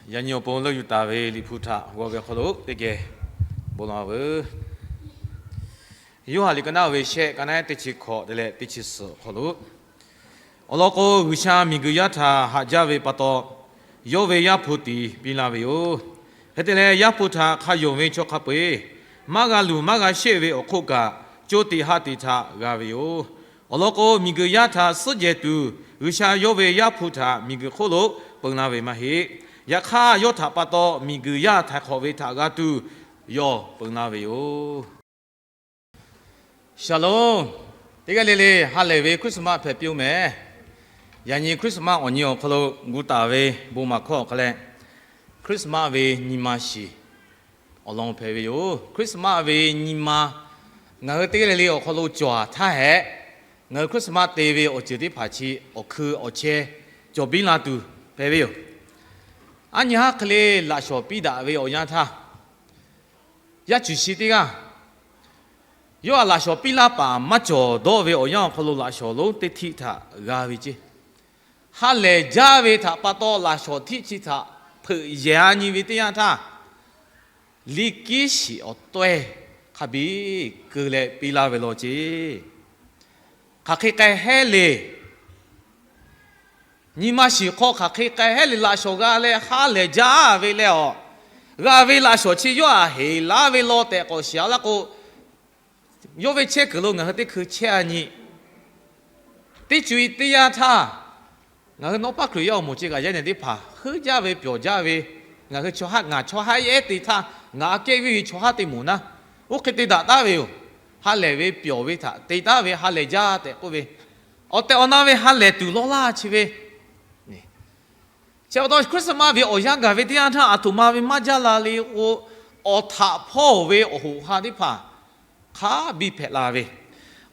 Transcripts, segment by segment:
Yaꞈ nyi awˬ pon leuˆ yuˬ taˍ ve Liꞈ hpu htaꞈ g'aw ve awˬ hk'aw lo teˇ geh bon lawˬ veuˬ. Yoˇhanˬ liꞈ ka naˆ ve shehˆ, ka naˆ teˇ chi hkawꞈ te leh teˇ chi suhˍ awˬ hk'aw lo, awˬ lawn k'o, G'uiˬsha miˬguiˬ yaˇ htaꞈ haꞈ jaˇ ve pa taw, yawˇ ve Yaˇ hpu tiˍ piˇ laˇ ve yoˬ. Hk'e te leh, Yaˇ hpu htaꞈ hk'a yonˍ ve chaw hk'a peu-eˬ maˇ g'a luˬ maˇ g'a shehˆ ve awˬ hk'oˆ kaꞈ, co tiꞈ ha tiꞈ htaꞈ g'a ve yoˬ. Awˬ lawn k'o, miˬguiˬ yaˇ htaꞈ suhˉ jehˬ tuˬ, G'uiˬsha yawˇ ve Yaˇ hpu htaꞈ miˬguiˬ hk'oˆ lo peun laˇ ve maˇ heˆ. Yaꞈ hk'aˇ, yawˇ htaꞈ pa taw miˬguiˬ yaˇ htaiˍ hk'awꞈ ve htaꞈ g'a tuˬ, yawˇ peun laˇ ve yoˬ. Shalom. Teˇ g'aˇ le le ha lehˬ ve Christmas hpehꞈ piˇ-oˆ mehˍ. Yaꞈ nyi Christmas awˬ nyi awˬ hk'aw lo gu taˍ ve bon maˍ hkawˇ awˬ hk'a leh, Christmas ve nyi ma shiˍ awˬ lawn hpehꞈ ve yoˬ. Christmas ve nyi ma ngaˬ hui teˇ g'aˇ le le awˬ hk'aw lo cawˬ-a htaˇ hehꞈ, ngaˬ hui Christmas te ve awˬ ceuˬ teˇ hpaˍ chi awˬ hkui awˬ chehˇ cawˬ biˇ la tuˬ hpehꞈ ve yoˬ. Aˉ nyi haˉ hk'e le laꞈ shawˍ piˇ daꞈ ve awˬ yanˇ htaˇ, yaˇ cuˬ shi teˇ g'aˇ yawˇ htaꞈ laꞈ shawˍ piˇ laˇ paˍ maˇ cawˬ dawˇ ve awˬ yanˇ awˬ hk'aw lo laꞈ shawˍ lonˉ teˇ htiˆ htaꞈ g'a ve ceˇ. Ha lehˬ jaˇ ve htaꞈ pa taw laꞈ shawˍ htiˆ chi htaꞈ hpeuꞈ yehˬ-a nyi ve teˇ yanˇ htaˇ, liˇ kiˉ shiˍ awˬ tawehˇ hk'a biˇ keu leh piˇ laˇ ve law ceˇ. Hk'aˬ hk'e k'ai hehˉ le. Nyi ma shiˍ hk'aw hk'aˬ hk'e k'ai hehˉ le, laꞈ shawˍ g'a leh ha lehˬ jaˇ ve leh awˬ, g'a ve laꞈ shawˍ chi yawˇ htaꞈ heˍ laˇ ve law tehꞈ k'awꞈ shiˍ-a laˇ k'o, yawˇ ve chehˇ kuiˬ lo ngaˬ hui teˇ hkui chehˇ-a nyi. Teˇ co-e teˇ yanˇ htaˇ, ngaˬ hui nawˉ paˉ Hkriꞈ yaˇ awˬ moˍ chi kaꞈ yaˇ nehˬ teˇ hpaˍ heuˆ jaˇ ve pyawˬ jaˇ ve, ngaˬ hui chaw haˉ ngaˬ chaw haˉ ehˉ te htaˇ, ngaˬ aꞈ kehˉ viˇ ve chaw haˉ te moˍ naˉ, oˇ hk'e te daꞈ taˉ ve yoˬ. Ha lehˬ ve pyawˬ ve htaꞈ te taˉ ve ha lehˬ jaˇ tehꞈ k'oˆ ve, awˬ tehˬ awˬ na ve ha lehˬ tuˬ lawˇ laˇ chi ve, chi pa taw Christmas ve awˬ yanˇ gaˬ ve teˇ yanˇ htaˇ, aˬ htoꞈ ma ve maˇ jaˇ la le k'o, awˬ htaꞈ hpawˇ ve awˬ hoꞈ ha teˇ hpaˍ hk'a biˇ hpehꞈ la ve,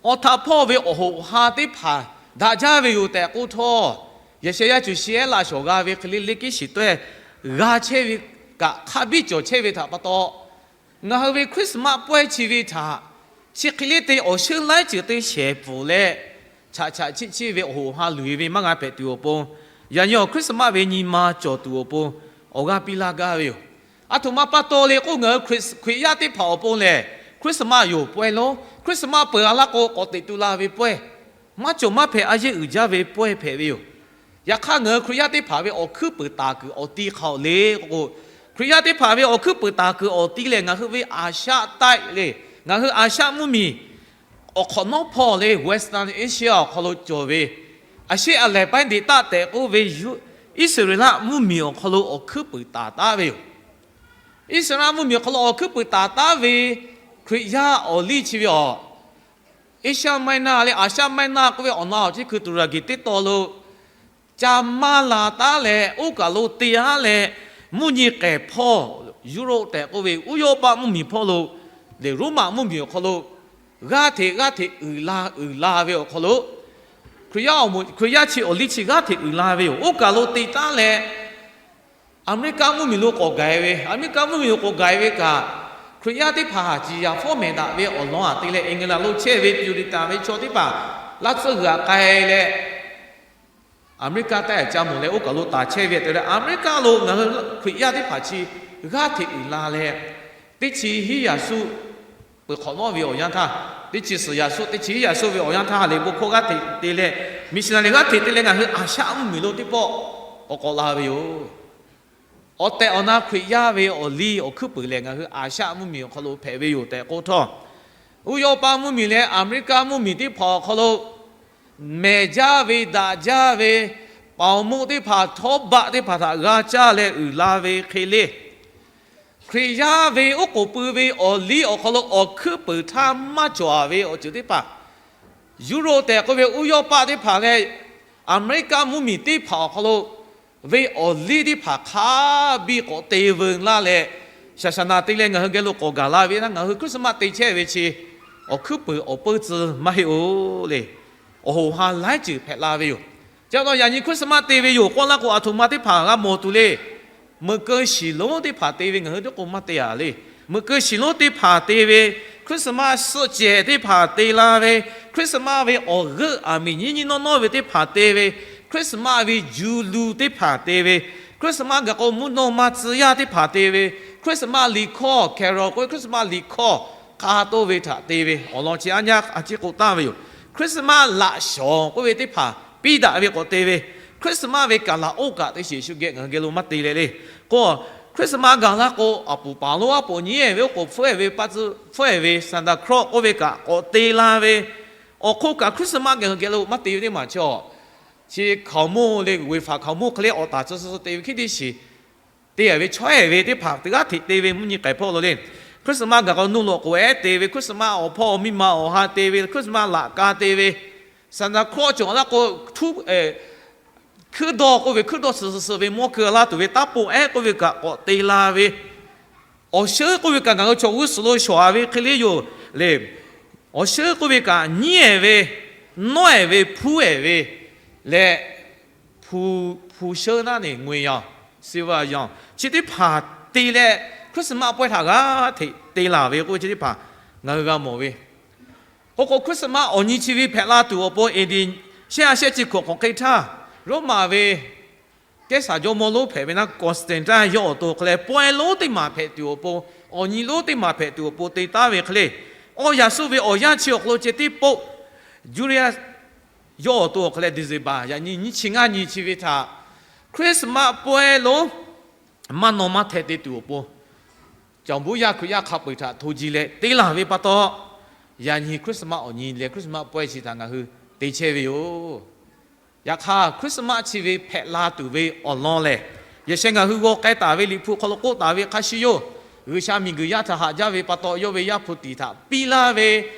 awˬ htaꞈ hpawˇ ve awˬ hoꞈ ha teˇ hpaˍ daꞈ jaˇ ve yoˬ tehꞈ k'oˆ htawˇ, Yeˍsaˍyaˆ cuˬ shi ehˉ laꞈ shawˍ g'a ve hk'e le, liˇ kiˉ shiˍ tawehˇ g'a chehˇ ve kaꞈ hk'a biˇ cawˬ chehˇ ve htaꞈ pa taw, ngaˬ hui ve Christmas pawehˇ chi ve htaꞈ chi hk'e le te awˬ sheunˉ laiˉ ceuˬ te shehˍ pfuhˍ leh, chaꞈ chaꞈ chiˆ chiˆ ve awˬ hoꞈ ha luˬ-e ve maˇ g'a hpehꞈ tuˬ awˬ pon, yaꞈ nyi awˬ Christmas ve nyi ma cawˬ tuˬ awˬ pon awˬ g'aˇ piˇ laˇ gaˇ ve yoˬ. Aˬ htoꞈ ma pa taw le k'o, ngaˬ hui Hkriꞈ yaˇ teˇ hpaˍ awˬ pon lehˬ, Christmas yoˬ pawehˇ lonˉ, Christmas peuˬ-a laˇ k'o k'awꞈ teꞈ tu la ve pawehˇ, maˇ cawˬ maˇ hpehꞈ a yeˇ uiˍ jaˇ ve pawehˇ hpehꞈ ve yoˬ. Yaꞈ hk'aˇ, ngaˬ hui Hkriꞈ yaˇ teˇ hpaˍ ve awˬ hkuiˉ puiˍ taˍ kuiˬ awˬ ti hk'aˬ hk'e le k'o, Hkriꞈ yaˇ teˇ hpaˍ ve awˬ hkuiˉ puiˍ taˍ kuiˬ awˬ ti lehˬ, ngaˬ hui ve Aˍshaˆ taiˆ le, ngaˬ hui Aˍshaˆ mvuhˇmiˬ awˬ hk'awꞈ nawˉ hpawˇ le, Western Asia awˬ hk'aw lo cawˬ ve, Aˍshaˆ aˬ lehˬ paiˉ deꞈ taˆ tehꞈ k'oˆ ve Iˉsaˍreˍlaˆ mvuhˇmiˬ awˬ hk'aw lo awˬ hkuiˉ puiˍ taˍ taˉ ve yoˬ. Iˉsaˍreˍlaˆ mvuhˇmiˬ awˬ hk'aw lo awˬ hkuiˉ puiˍ taˍ taˉ ve Hkriꞈ yaˇ awˬ liˇ chi ve awˬ, Asia Minor le, Aˍshaˆ maiˉ naˆ k'oˆ ve awˬ na awˬ chi hkui tuˍ raˬ geh teˇ taw lo ca maˇ la taˉ leh, oˇ kaˬ lo te haˉ leh, mvuhˇ nyi k'ehˬ hpawˇ, Europe tehꞈ k'oˆ ve Uˇyawˇpaˆ mvuhˇmiˬ hpawˇ lo lehˬ, Roˉmaꞈ mvuhˇmiˬ awˬ hk'aw lo g'aˇ hteꞈ g'aˇ hteꞈ uiˍ la uiˍ la ve awˬ hk'aw lo, Hkriꞈ yaˇ awˬ moˍ, Hkriꞈ yaˇ chi awˬ liˇ chi g'aˇ hteꞈ uiˍ la ve yoˬ. Oˇ kaˬ lo te taˉ leh, Aˍmeˍriˆkaˆ mvuhˇmiˬ lo k'awꞈ gaˬ-e ve, Aˍmeˍriˆkaˆ mvuhˇmiˬ lo k'awꞈ gaˬ-e ve kaꞈ, Hkriꞈ yaˇ teˇ hpaˍ ciˍ yaˍ fawˉ mehˍ daꞈ ve awˬ lawn aꞈ te leh, England lo chehˇ ve Puritan ve chaw teˇ hpaˍ laˇ tsuhˇ g'aꞈ k'ai leh, Aˍmeˍriˆkaˆ taiˇ aꞈ ca mawˬ leh oˇ kaˬ lo taˍ chehˇ ve te leh, Aˍmeˍriˆkaˆ lo ngaˬ hui Hkriꞈ yaˇ teˇ hpaˍ chi g'aˇ hteꞈ uiˍ la leh, teˇ chi hiˉ yaꞈ suhˆ peuˬ hk'awꞈ nawˉ ve awˬ yanˇ htaˇ, teˇ chi suhˍ yaꞈ suhˆ, teˇ chi hiˉ yaꞈ suhˆ ve awˬ yanˇ htaˇ, ha lehˬ bon hkawˇ g'aˇ hteꞈ te leh, missionary g'aˇ hteꞈ te leh ngaˬ hui Aˍshaˆ mvuhˇmiˬ lo teˇ pawˆ k'awꞈ k'awꞈ la ve yoˬ. Awˬ tehˬ awˬ na Hkriꞈ yaˇ ve awˬ liˇ awˬ hkuiˉ puiˍ lehˬ, ngaˬ hui Aˍshaˆ mvuhˇmiˬ awˬ hk'aw lo hpehꞈ ve yoˬ tehꞈ k'oˆ htawˇ, Uˇyawˇpaˆ mvuhˇmiˬ leh Aˍmeˍriˆkaˆ mvuhˇmiˬ teˇ hpaˍ awˬ hk'aw lo mehˬ jaˇ ve, daꞈ jaˇ ve, paoˍ moˆ teˇ hpaˍ, htawˇ baˆ teˇ hpaˍ htaꞈ g'a caˇ leh uiˍ la ve hk'e le, Hkriꞈ yaˇ ve oˉ k'oˍ pui ve awˬ liˇ awˬ hk'aw lo awˬ hkuiˉ puiˍ htaˇ maˇ cawˬ-a ve awˬ ceuˬ teˇ hpaˍ, Europe tehꞈ k'oˆ ve Uˇyawˇpaˆ teˇ hpaˍ leh Aˍmeˍriˆkaˆ mvuhˇmiˬ teˇ hpaˍ awˬ hk'aw lo ve awˬ liˇ teˇ hpaˍ hk'a biˇ k'awꞈ te veu laˇ leh, shaˍ shaˍ naˍ te leh ngaˬ hui geh lo k'awꞈ gaˬ la ve htaˇ, ngaˬ hui Christmas te chehˇ ve chi awˬ hkuiˉ puiˍ awˬ peuˇ tcuh maˇ heˆ-oˬ le. Awˬ hoꞈ ha laiˉ ceuˬ hpehꞈ la ve yoˬ. Chi pa taw yaꞈ nyi Christmas te ve yoˬ k'oˆ laˇ k'o, aˬ htoꞈ ma teˇ hpaˍ g'a mawˬ tuˬ le. Meuꞈ keu shiˍ lonˉ teˇ hpaˍ te ve ngaˬ hui teˇ k'o maˇ te-a le. Meuꞈ keu shiˍ lonˉ teˇ hpaˍ te ve Christmas suhˆ cehˬ teˇ hpaˍ te la ve, Christmas ve awˬ g'euˆ aˬ miˍ nyiˇ nyiˇ nawˇ nawˇ ve teˇ hpaˍ te ve, Christmas ve ju lu teˇ hpaˍ te ve, Christmas gaˬ k'o mvuhˇ naw ma tcuh yaˇ teˇ hpaˍ te ve Christmas liꞈ hkawˇ, carol k'oˆ ve Christmas liꞈ hkawˇ k'a toˆ ve htaꞈ te ve awˬ lawn chi aˉ nyaˇ a ciˉ k'oˆ taˍ ve yoˬ. Christmas laꞈ shawˍ k'oˆ ve teˇ hpaˍ piˇ daꞈ ve k'awꞈ te ve, Christmas ve kaˍ laꞈ oˇ kaꞈ teˇ shiˍ shu geh ngaˬ hui geh lo maˇ te leh le. K'o, Christmas gaˬ la k'o, a puˍ paˍ lonˉ a poˍ nyi ehˍ ve oˉ k'oˍ hpfuhˇ ehˍ ve pa tcuh hpfuhˇ ehˍ ve Santa Claus k'oˆ ve kaꞈ k'awꞈ te la ve, awˬ hk'oˆ kaꞈ Christmas gaˬ ngaˬ hui geh lo maˇ te ve teˇ maˬ chi a chi hkaoˍmonˇ le, g'uiˬ faˍ hkaoˍmonˇ hk'e le awˬ taˍ tcuh tcuh te ve hkiˉ teˇ shiˍ te ve chaw ehˍ ve teˇ hpaˍ teˇ g'aˇ hteꞈ te ve mvuhˇ nyi k'ai hpawˇ lo le. Christmas gaˬ k'o nuˇ loꞈ k'oˍ ehˉ te ve, Christmas awˬ hpawˇ miˇ ma awˬ ha te ve, Christmas laꞈ ka te ve, Santa Claus cawˬ la k'o, hkuiˉ dawˇ k'oˆ ve hkuiˉ dawˇ suhˍ suhˍ ve mawˇ keu laˇ tuˬ ve taˉ poˆ ehˉ k'oˆ ve kaꞈ k'awꞈ te la ve, awˬ sheuˉ k'oˆ ve kaꞈ ngaˬ hui chaw g'uˇ suhˍ lo shawˍ a ve hk'e le yoˬ le. Awˬ sheuˉ k'oˆ ve kaꞈ nyiˉ ehˍ ve, nawˉ ehˍ ve, hpuˉ ehˍ ve leh hpu sheuˉ naˉ neˬ ngui yaˇ, silver yaˇ chi teˇ hpaˍ te leh Christmas pawehˇ htaꞈ g'aˇ hteꞈ te laˬ ve k'oˆ ve chi teˇ hpaˍ ngaˬ hui g'a mawˬ ve. K'o k'o Christmas awˬ nyi chi ve hpehꞈ la tuˬ awˬ pon A D shehˆ a shehˆ chi hkawꞈ hk'awꞈ hk'e htaˇ, Roˉmaꞈ ve Kehˉsaˍ jawˇmawˇ lonˉ hpehꞈ ve naˉ Constantine yawˇ awˬ to hk'e leh pawehˇ lonˉ teˇ maˬ hpehꞈ tuˬ awˬ pon, awˬ nyi lonˉ teˇ maˬ hpehꞈ tuˬ awˬ pon te taˉ ve hk'e le. Awˬ yaꞈ suh ve awˬ yanˇ chi awˬ hk'aw lo ceh tiˉ poˆ Julius yawˇ awˬ to awˬ hk'e leh December yaꞈ nyi nyiˇ chi ngaˇ nyi chi ve htaꞈ Christmas pawehˇ lonˉ maˇ naw maˇ hteh te tuˬ awˬ pon, caˬ buˉ yaˇ Hkriꞈ yaˇ hk'a peu-eˬ htaꞈ hto ji leh te laˬ ve pa taw, yaꞈ nyi Christmas awˬ nyi leh Christmas pawehˇ chi htaꞈ ngaˬ hui te chehˇ ve yoˬ. Yaꞈ hk'aˇ Christmas chi ve hpehꞈ la tuˬ ve awˬ lawn lehˬ, yaꞈ sheh ngaˬ hui g'aw k'ai taˍ ve Liꞈ hpu hk'aw lo k'oˆ taˍ ve hk'a shuˍ yoˬ. G'uiˬsha miˬguiˬ yaˇ htaꞈ haꞈ jaˇ ve pa taw, yawˇ ve Yaˇ hpu tiˍ htaꞈ piˇ laˇ ve,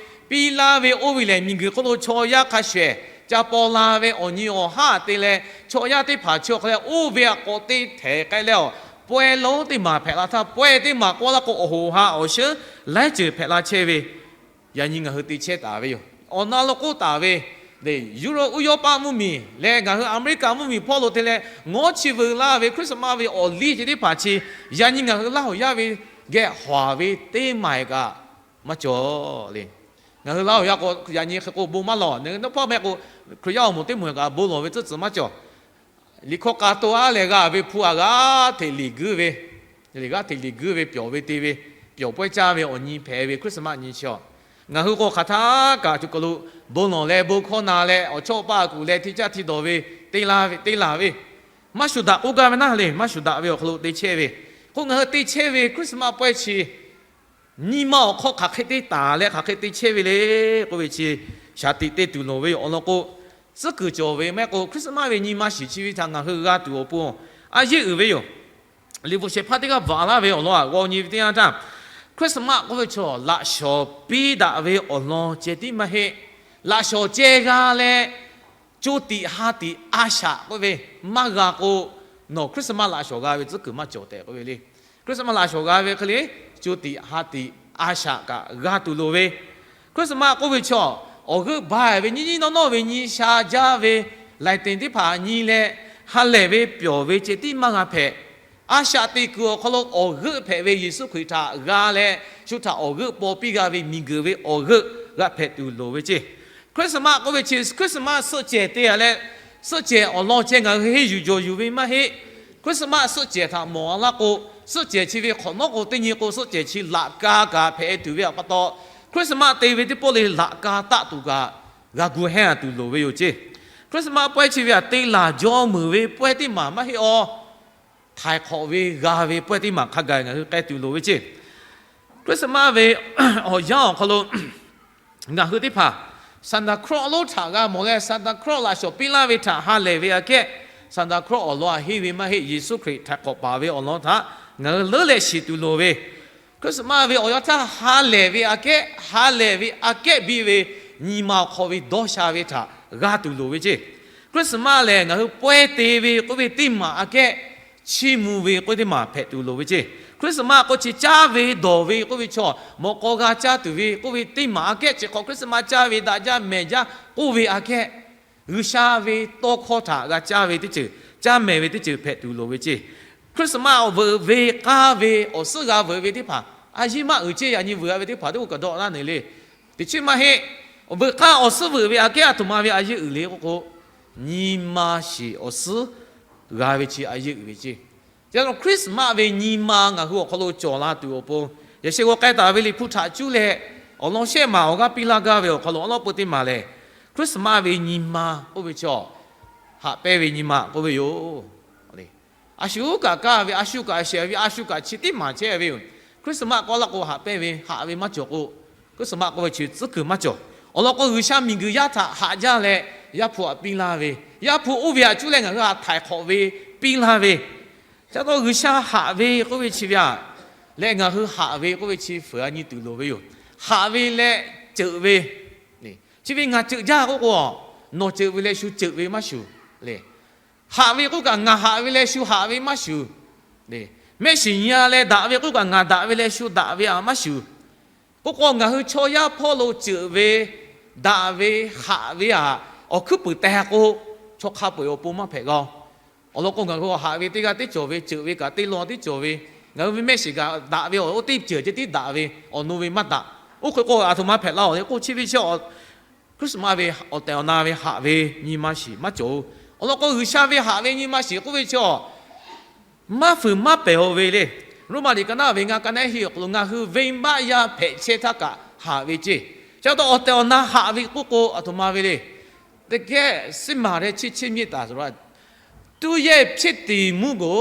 piˇ laˇ ve oˇ ve lehˬ, miˬguiˬ hk'oˆ lo chaw yaˇ hk'a shuˍ ehˍ ca paw la ve awˬ nyi awˬ haˉ te leh, chaw yaˇ teˇ hpaˍ chi awˬ hk'aw leh oˇ ve aꞈ k'awꞈ te htehˍ k'ai leh, awˬ pawehˇ lonˉ teˇ maˬ hpehꞈ la htaˇ, pawehˇ teˇ maˬ k'oˆ la k'o awˬ hoꞈ ha awˬ sheuˉ laiˉ ceuˬ hpehꞈ la chehˇ ve, yaꞈ nyi ngaˬ hui te chehˇ taˍ ve yoˬ. Awˬ na lo k'oˆ taˍ ve, Europe uˉ Yawˇ paˆ mvuhˇmiˬ leh ngaˬ hui America mvuhˇmiˬ hpawˇ lo te leh ngawˉ chi veu laˇ ve Christmas ve awˬ liˇ ceh teˇ hpaˍ chi, yaꞈ nyi ngaˬ hui Laˇ huˍ yaˇ ve geh hawˍ ve teˇ maˬ kaꞈ maˇ cawˬ le. Ngaˬ hui Laˇ huˍ yaˇ k'o yaꞈ nyi hk'e k'o bon maˇ lawˬ, nawˬ hui naˉ hpawˇ meh k'o, Hkriꞈ yaˇ awˬ moˍ teˇ moˍ kaꞈ bon lawˬ ve tcuhˉ tcuhˍ maˇ cawˬ. Liꞈ hkawˇ k'a to aˉ lehˬ g'a ve hpu aꞈ g'aˇ hteꞈ liꞈ guiˇ ve, g'aˇ hteꞈ liꞈ guiˇ ve pyawˬ ve te ve, pyawˬ pawehˇ caˇ ve awˬ nyi hpehꞈ ve Christmas nyi chi a, ngaˬ hui k'o hk'aˬ htaˇ kaꞈ co kaˬ lo bon lawˬ leh bon hkawˇ na leh awˬ chawˇ paˆ kuˬ leh hti caˇ hti dawˬ ve, te la ve, te laˬ ve, maˇ shuˍ daꞈ k'oˆ gaˇ ve naˉ le, maˇ shuˍ daꞈ ve awˬ hk'aw lo te chehˇ ve. K'o ngaˬ hui te chehˇ ve Christmas pawehˇ chi nyi ma awˬ hk'aw hk'aˬ hk'e te taˍ leh hk'aˬ hk'e te chehˇ ve le k'oˆ ve chi shaˍ tiꞈ te tuˬ lawˬ ve yoˬ. Awˬ lawn k'o, tcuhˉ kuiˬ cawˬ ve maˇ heˆ k'o Christmas ve nyi ma shiˍ chi ve htaꞈ ngaˬ hui g'a tuˬ awˬ pon a yeˇ uiˍ ve yoˬ. Liꞈ bvuhꞈ shehˍ hpaˇ teˇ g'aˇ bvuhꞈ laˇ ve awˬ lawn aꞈ g'aw nyi ve teˇ yanˇ htaˇ, Christmas k'oˆ ve chaw laꞈ shawˍ piˇ daꞈ ve awˬ lawn ceh tiˉ maˇ heˆ. Laꞈ shawˍ ceh g'a leh co tiꞈ ha tiꞈ a shaꞈ k'oˆ ve maˇ g'a k'o, nawˬ Christmas laꞈ shawˍ g'a ve tcuhˉ kuiˬ maˇ cawˬ tehꞈ k'oˆ ve le. Christmas laꞈ shawˍ g'a ve hk'e le, co tiꞈ ha tiꞈ a shaꞈ kaꞈ g'a tuˬ loˍ ve. Christmas k'oˆ ve chaw awˬ g'euˆ ba ve nyiˇ nyiˇ nawˇ nawˇ ve nyi sha jaˇ ve laiˍ teˍ teˇ hpaˍ nyi leh ha lehˬ ve pyawˬ ve ceh tiˉ maˇ g'a hpehꞈ. A shaꞈ teꞈ kuiˬ awˬ hk'aw lo awˬ g'euˆ hpehꞈ ve Yeˍsuˆ Hkriꞈ htaꞈ g'a leh, shu htaꞈ awˬ g'euˆ paw piˇ g'a ve miˬguiˬ ve awˬ g'euˆ g'a hpehꞈ tuˬ loˍ ve ceˇ. Christmas k'oˆ ve chi Christmas suhˆ cehˬ te a leh, suhˆ cehˬ awˬ lawn ceh ngaˬ hui henˇ yuˬ jawˬ yuˬ ve maˇ heˆ. Christmas suhˆ cehˬ htaꞈ mawˬ a laˇ k'o, suhˆ cehˬ chi ve hk'awꞈ nawˉ k'o teˇ nyi k'o suhˆ cehˬ chi laꞈ ka kaꞈ hpehꞈ tuˬ ve pa taw, Christmas te ve teˇ pawˆ le laꞈ ka taˆ tuˬ kaꞈ g'a gu hehnˇ a tuˬ loˍ ve yoˬ ceˇ. Christmas pawehˇ chi ve aꞈ te laˬ jaw meuˍ ve pawehˇ teˇ maˬ maˇ heˆ aw. Htaiˍ hk'awꞈ ve g'a ve pawehˇ teˇ maˬ hk'a gaˬ ngaˬ hui k'ai tuˬ loˍ ve ceˇ. Christmas ve awˬ yanˇ awˬ hk'aw lo ngaˬ hui teˇ hpaˍ Santa Claus lonˉ htaꞈ g'a mawˬ leh Santa Claus laꞈ shawˍ piˇ laˇ ve htaꞈ ha lehˬ ve aꞈ kehˉ, Santa Claus awˬ lawn aꞈ henˇ ve maˇ heˆ. Yeˍsuˆ Hkriꞈ htaiˍ hk'awꞈ paˍ ve awˬ lawn htaꞈ ngaˬ hui leuˉ leh shiˍ tuˬ loˍ ve Christmas ve awˬ yanˇ htaˇ ha lehˬ ve aꞈ kehˉ, ha lehˬ ve aꞈ kehˉ biˇ ve nyi ma awˬ hk'aw ve dawˇ sha ve htaꞈ g'a tuˬ loˍ ve ceˇ. Christmas lehˬ ngaˬ hui pawehˇ te ve k'oˆ ve teˇ maˬ aꞈ kehˉ, chiˇ mvuh ve k'oˆ ve teˇ maˬ hpehꞈ tuˬ loˍ ve ceˇ. Christmas k'o chi caˇ ve dawˬ ve k'oˆ ve chaw mawꞈ k'aw g'a caˇ tuˬ ve k'oˆ ve teˇ maˬ aꞈ kehˉ, chi hk'awꞈ Christmas caˇ ve daꞈ jaˇ mehˬ jaˇ k'oˆ ve aꞈ kehˉ, G'uiˬsha ve tawˇ hkawˇ htaꞈ g'a caˇ ve teˇ ceuˬ, caˇ mehˍ ve teˇ ceuˬ hpehꞈ tuˬ loˍ ve ceˇ. Christmas awˬ veuꞈ ve k'aˇ ve awˬ suhˉ g'a veuꞈ ve teˇ hpaˍ a yiˇ maˇ uiˍ ceˇ. Yaꞈ nyi veuꞈ a ve teˇ hpaˍ teˇ k'o kaꞈ dawˇ laˇ neˬ le. Teˇ chi maˇ heˆ. Awˬ veuꞈ k'aˇ awˬ suhˉ veuꞈ ve aꞈ kehˉ a htoꞈ ma ve a yeˇ uiˍ le k'oˆ k'o, nyi ma shiˍ awˬ suhˉ g'a ve chi a yeˇ uiˍ ve ceˇ. Chi pa taw Christmas ve nyi ma ngaˬ hui awˬ hk'aw lo cawˬ la tuˬ awˬ pon, yaꞈ sheh g'aw k'ai taˍ ve Liꞈ hpu htaꞈ cuˇ leh awˬ lawn shehˆ maˬ awˬ g'aˇ piˇ laˇ gaˇ ve awˬ hk'aw lo awˬ lawn peu teˇ maˬ lehˬ, Christmas ve nyi ma k'oˆ ve chaw, haꞈ pehnˇ ve nyi ma k'oˆ ve yoˬ. A shu kaꞈ kaˇ ve, a shu kaꞈ shehˍ ve, a shu kaꞈ chi tiˉ maˍ chehˇ ve yoˬ. Christmas k'oˆ laˇ k'o haꞈ pehnˇ ve, haꞈ ve maˇ cawˬ k'o, Christmas k'oˆ ve chi tcuhˉ kuiˬ maˇ cawˬ. Awˬ lawn k'o, G'uiˬsha miˬguiˬ yaˇ htaꞈ haꞈ jaˇ leh, Yaˇ hpu htaꞈ piˇ laˇ ve, Yaˇ hpu oˇ ve htaꞈ cuˇ leh ngaˬ hui htaꞈ htaiˍ hk'awꞈ ve piˇ laˇ ve, chi pa taw G'uiˬsha haꞈ ve k'oˆ ve chi ve aꞈ, leh ngaˬ hui haꞈ ve k'oˆ ve chi fuiˍ a nyi tuˬ loˍ ve yoˬ. Haꞈ ve leh ceuꞈ ve, chi ve ngaˬ ceuꞈ jaˇ k'oˆ k'o, nawˬ ceuꞈ ve leh shu ceuꞈ ve maˇ shuˍ le. Haꞈ ve k'oˆ kaꞈ ngaˬ haꞈ ve leh shu haꞈ ve maˇ shuˍ. Mehˆ shiˍ nyi a leh daꞈ ve k'oˆ kaꞈ ngaˬ daꞈ ve leh shu daꞈ ve aꞈ maˇ shuˍ. K'oˆ k'o, ngaˬ hui chaw yaˇ hpawˇ lo ceuꞈ ve, daꞈ ve, haꞈ ve aꞈ, awˬ hkuiˉ puiˍ teh k'o, chaw hk'a peu-eˬ awˬ pon maˇ hpehꞈ g'a. Awˬ lawn k'o, ngaˬ hui haꞈ ve teˇ g'aˇ teˇ cawˬ ve, ceuꞈ ve kaꞈ teˇ lawn teˇ cawˬ ve, ngaˬ hui ve mehˆ shiˍ kaꞈ daꞈ ve awˬ oˇ teˇ ceuˬ ceh tiˉ daꞈ ve, awˬ nu ve maˇ daꞈ. Oˇ hk'e k'o, aˬ htoꞈ ma hpehꞈ la-oˬ le k'o, chi ve chi Christmas ve awˬ tehˬ awˬ na ve haꞈ ve nyi ma shiˍ maˇ cawˬ-oˬ. Awˬ lawn k'o, G'uiˬsha ve haꞈ ve nyi ma shiˍ k'oˆ ve chi maˇ fuiˍ maˇ pehˬ-oˬ ve le. Roˉmaꞈ liꞈ ka naˆ ve ngaˇ ka naˆ hiˆ awˬ hk'aw lo ngaˬ hui venˇbaˆ yaˇ hpehꞈ chehˇ htaˇ kaꞈ haꞈ ve ceˇ. Chi pa taw awˬ tehˬ awˬ na haꞈ ve k'oˆ k'o, aˬ htoꞈ ma ve le. တကယ့်စစ်မှန်တဲ့ ချစ်ခြင်းမေတ္တာဆိုတာ သူ့ရဲ့ဖြစ်တည်မှုကို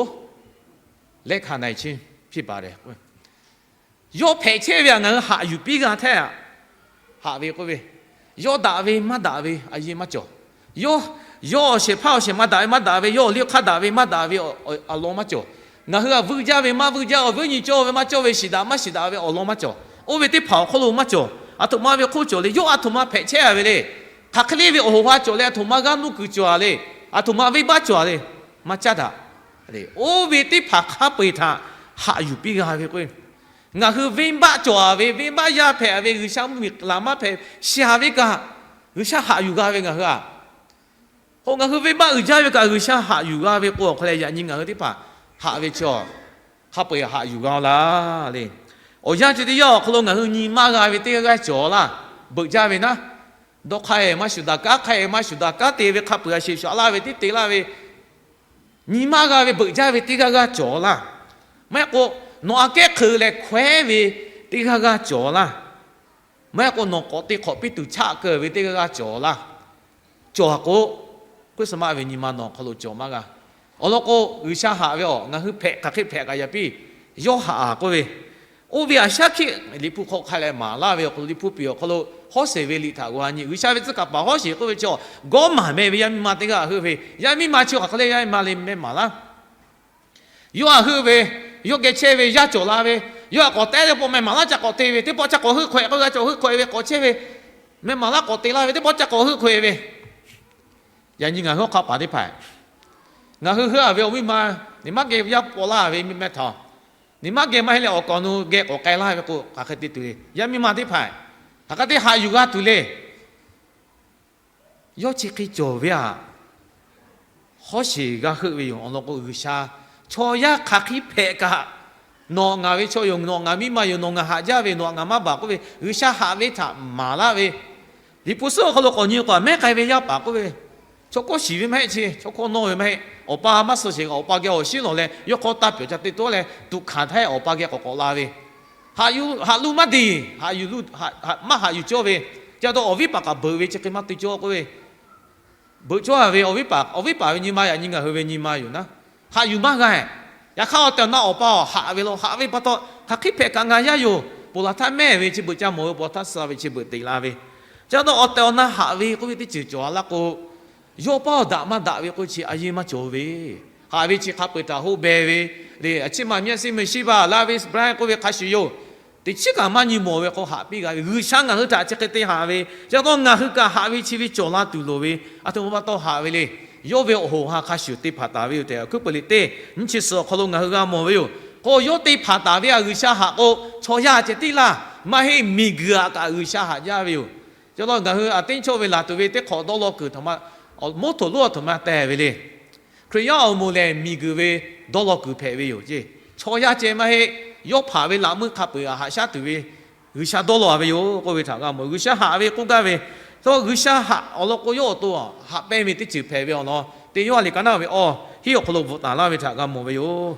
လက်ခံနိုင်ခြင်းဖြစ်ပါတယ်. Yawˇ hpehꞈ chehˇ ve htaꞈ ngaˬ hui haꞈ yuˬ piˇ g'a htaˇ, haꞈ ve k'oˆ ve, yawˇ daꞈ ve maˇ daꞈ ve a yeˇ maˇ cawˬ. Yawˇ, yawˇ awˬ shehˍ hpaˇ awˬ shehˍ ma daꞈ ve maˇ daꞈ ve, yawˇ awˬ liˇ hk'aˇ daꞈ ve maˇ daꞈ ve awˬ lawn maˇ cawˬ. Ngaˬ hui htaꞈ vuiˇ jaˇ ve maˇ vuiˇ jaˇ, awˬ viˉ nyi cawˇ ve maˇ cawˇ ve, shiˍ daꞈ maˇ shiˍ daꞈ ve awˬ lawn maˇ cawˬ. Oˇ ve teˇ hpaˍ awˬ hk'oˆ lo maˇ cawˬ. Aˬ htoꞈ ma ve hk'oˆ cawˬ le, yawˇ aˬ htoꞈ ma hpehꞈ chehˇ a ve le. Hk'aˬ hk'e le ve awˬ hoꞈ ha cawˬ leh, aˬ htoꞈ ma g'aˇ nuˇ kuiˬ cawˬ a le. Aˬ htoꞈ ma venˇbaˆ cawˬ a le. Maˇ caˉ daꞈ. Oˇ ve teˇ hpaˍ hk'a peu-eˬ htaꞈ haꞈ yuˬ piˇ g'a ve k'o, ngaˬ hui venˇbaˆ cawˬ a ve, venˇbaˆ yaˇ hpehꞈ a ve, G'uiˬsha mvuhˇmiˬ laˬ maˇ hpehꞈ, shiˍ a ve kaꞈ, G'uiˬsha haꞈ yuˬ g'a ve ngaˬ hui a. K'o ngaˬ hui venˇbaˆ uiˍ jaˇ ve kaꞈ G'uiˬsha haꞈ yuˬ g'a ve k'o, awˬ hk'aw leh yaꞈ nyi ngaˬ hui teˇ hpaˍ haꞈ ve chi hk'a peu-eˬ haꞈ yuˬ g'a laˇ le. Awˬ yanˇ chi teˇ yanˇ awˬ hk'aw lo ngaˬ hui nyi maˇ g'a ve teˇ g'aˇ g'aˇ cawˬ laˇ. Beuꞈ jaˇ ve naˉ, dawˇ hk'aˇ-e maˇ shuˍ daꞈ, kanˉ hk'aˇ-e maˇ shuˍ daꞈ, kanˉ te ve hk'a peu-eˬ a sheˍ shaˍ laˇ ve teˇ te laˇ ve, nyi maˇ g'a ve beuꞈ jaˇ ve teˇ g'aˇ g'aˇ cawˬ laˇ. Maˇ heˆ k'o, nawˬ aꞈ kehˉ hk'eu leh hkawehˉ ve teˇ g'aˇ g'aˇ cawˬ laˇ. Maˇ heˆ k'o, nawˬ k'awꞈ te hk'awꞈ piˇ tuˬ chaˆ keu ve teˇ g'aˇ g'aˇ cawˬ laˇ. Cawˬ a k'o, Christmas ve nyi ma nawˬ hk'aw lo cawˬ maˇ g'a. Awˬ lawn k'o, G'uiˬsha haꞈ ve awˬ, ngaˬ hui hpehꞈ hk'aˬ hk'e hpehꞈ kaꞈ yaꞈ piˇ, yawˇ haꞈ a k'oˆ ve, oˇ ve aˬ shaˉ hkiˆ Liꞈ hpu hk'aw hk'a leh maˍ laˇ ve awˬ hk'aw lo, Liꞈ hpu piˍ awˬ hk'aw lo hawˉ sheˍ ve liꞈ htaꞈ g'a nyi. G'uiˬsha ve tcuh kaˍ paˍ hawˉ sheˍ k'oˆ ve chi, gawˇ maˬ meh ve yaˇ miˇ ma teˇ g'aˇ heuˆ ve, yaˇ miˇ ma chi hk'aˬ hk'e le yaˇ miˇ ma le meh maˍ laˇ. Yawˇ a heuˆ ve, yawˇ geh chehˇ ve, yaˇ cawˬ la ve, yawˇ a k'awꞈ tehˉ teˇ pawˆ meh maˍ laˇ ca k'awꞈ te ve, teˇ pawˆ ca k'awꞈ heuˆ hk'awehꞈ k'oˆ g'a cawˬ heuˆ hk'awehꞈ ve k'awꞈ chehˇ ve, meh maˍ laˇ k'awꞈ te laˇ ve, teˇ pawˆ ca k'awꞈ heuˆ hk'awehꞈ ve. Yaꞈ nyi ngaˬ hui hawˉ hk'aˆ paˍ teˇ hpaˍ, ngaˬ hui heuˆ a ve awˬ miˇ ma, neˇ maˇ geh yaˇ paw laˇ ve miˇ meh htaꞈ, neˇ maˇ geh maˇ heˆ leh awˬ kaˍ awˬ nu geh k'awꞈ k'ai laˇ ve k'o, hk'aˬ hk'e te tuˬ ve yaˇ miˇ ma teˇ hpaˍ, hk'aˬ hk'e te haꞈ yuˬ g'a tuˬ le. Yawˇ chi hk'e cawˬ ve aꞈ, hawˉ sheˍ g'a heuˆ ve yoˬ. Awˬ lawn k'o, G'uiˬsha chaw yaˇ hk'aˬ hk'e hpehꞈ kaꞈ, nawˬ ngaˬ ve chaw yoˬ, nawˬ ngaˬ miˇ ma yoˬ, nawˬ ngaˬ haꞈ jaˇ ve, nawˬ ngaˬ maˇ baˬ k'oˆ ve, G'uiˬsha haꞈ ve htaꞈ maˍ laˇ ve. Liꞈ hpu suhˉ awˬ hk'aw lo k'awꞈ nyi k'o, mehˉ k'ai ve yaˇ paˍ k'oˆ ve, chaw hkawˇ shiˍ ve maˇ heˆ, chi chaw hkawˇ nawˇ ve maˇ heˆ. Awˬ pa maˇ suh sheˍ kaꞈ, awˬ pa geh awˬ shinˉ lawˬ leh, yawˇ hk'aw taˇ pyawˬ ca te tawˉ leh, tuꞈ hkanˍ htaˇ awˬ pa geh k'awꞈ k'awꞈ la ve, haꞈ yuˬ haꞈ lu maˇ deˬ, haꞈ yuˬ lu, maˇ haꞈ yuˬ cawˇ ve, ca taw awˬ viˉ paˍ kaꞈ beuꞈ ve chi hk'e maˇ te cawˇ k'oˆ ve, beuꞈ cawˇ ve awˬ viˉ paˍ, awˬ viˉ paˍ ve nyi ma yaꞈ nyi ngaˬ hui ve nyi ma yoˬ naˉ, haꞈ yuˬ maˇ g'a. Yaꞈ hk'aˇ awˬ tehˬ awˬ na awˬ pa awˬ haꞈ ve law, haꞈ ve pa taw hk'aˬ hk'e hpehꞈ kaꞈ ngaˬ yaˇ yoˬ. Ponˬ laˬ htaˇ mehˇ ve chi beuꞈ ca mawˬ ve, ponˬ laˬ htaˇ suh ve chi beuꞈ te la ve, ca taw awˬ tehˬ awˬ na haꞈ ve k'oˆ ve teˇ ceuˬ cawˬ a laˇ k'o, yawˇ paˇ awˬ daꞈ maˇ daꞈ ve k'oˆ chi a yeˇ maˇ cawˬ ve. Haꞈ ve chi hk'a peu-eˬ htaꞈ hoˆ beh ve le, a ciˉ ma myaˇ siˉ meuˇ shiˉ baˬ laˇ ve Saˍbraˆ k'oˆ ve hk'a shuˍ yoˬ. Teˇ chiˉ kaꞈ maˇ nyi mawˬ ve k'o, haꞈ piˇ g'a ve G'uiˬsha ngaˬ hui htaꞈ chi hk'e te haꞈ ve, ca taw ngaˬ hui kaꞈ haꞈ ve chi ve cawˬ la tuˬ loˍ ve, aˬ htoꞈ ma pa taw haꞈ ve le. Yawˇ ve awˬ hoꞈ ha hk'a shuˍ te hpanˍ taˍ ve yoˬ tehꞈ, awˬ hkuiˉ peuˬ liꞈ teˇ nyiˇ chi suhˍ awˬ hk'aw lo ngaˬ hui g'a mawˬ ve yoˬ. K'o yawˇ te hpanˍ taˍ ve aꞈ G'uiˬsha haꞈ k'o, chaw yaˇ ceh tiˉ laˇ, maˇ heˆ, miˬguiˬ aꞈ kaꞈ G'uiˬsha haꞈ jaˇ ve yoˬ. Ca taw ngaˬ hui aꞈ teˇ chawˇ ve laˬ tuˬ ve teˇ hk'awꞈ dawˇ law kuiˬ htaꞈ ma, mawˇ htoꞈ lonˉ aˬ htoꞈ ma teh ve le. Hkriꞈ yaˇ awˬ moˍ lehˬ, miˬguiˬ ve dawˇ law kuiˬ hpehꞈ ve yoˬ ceˇ. Chaw yaˇ ceh maˇ heˆ, yawˇ hpanˍ ve laꞈ meuˇ hk'a peu-eˬ aꞈ haꞈ shaˉ tuˬ ve G'uiˬsha dawˇ law ve yoˬ k'oˆ ve htaꞈ g'a mawˬ. G'uiˬsha haꞈ ve k'oˆ gaˇ ve, ca taw G'uiˬsha haꞈ awˬ lawn k'o, yawˇ awˬ to haꞈ pehnˇ ve teˇ ceuˬ hpehꞈ ve awˬ lawn, teˇ Yoˇhanˬ liꞈ ka naˆ ve awˬ hiˉ awˬ hk'aw lo bvuhꞈ taˍ laˇ ve htaꞈ g'a mawˬ ve yoˬ.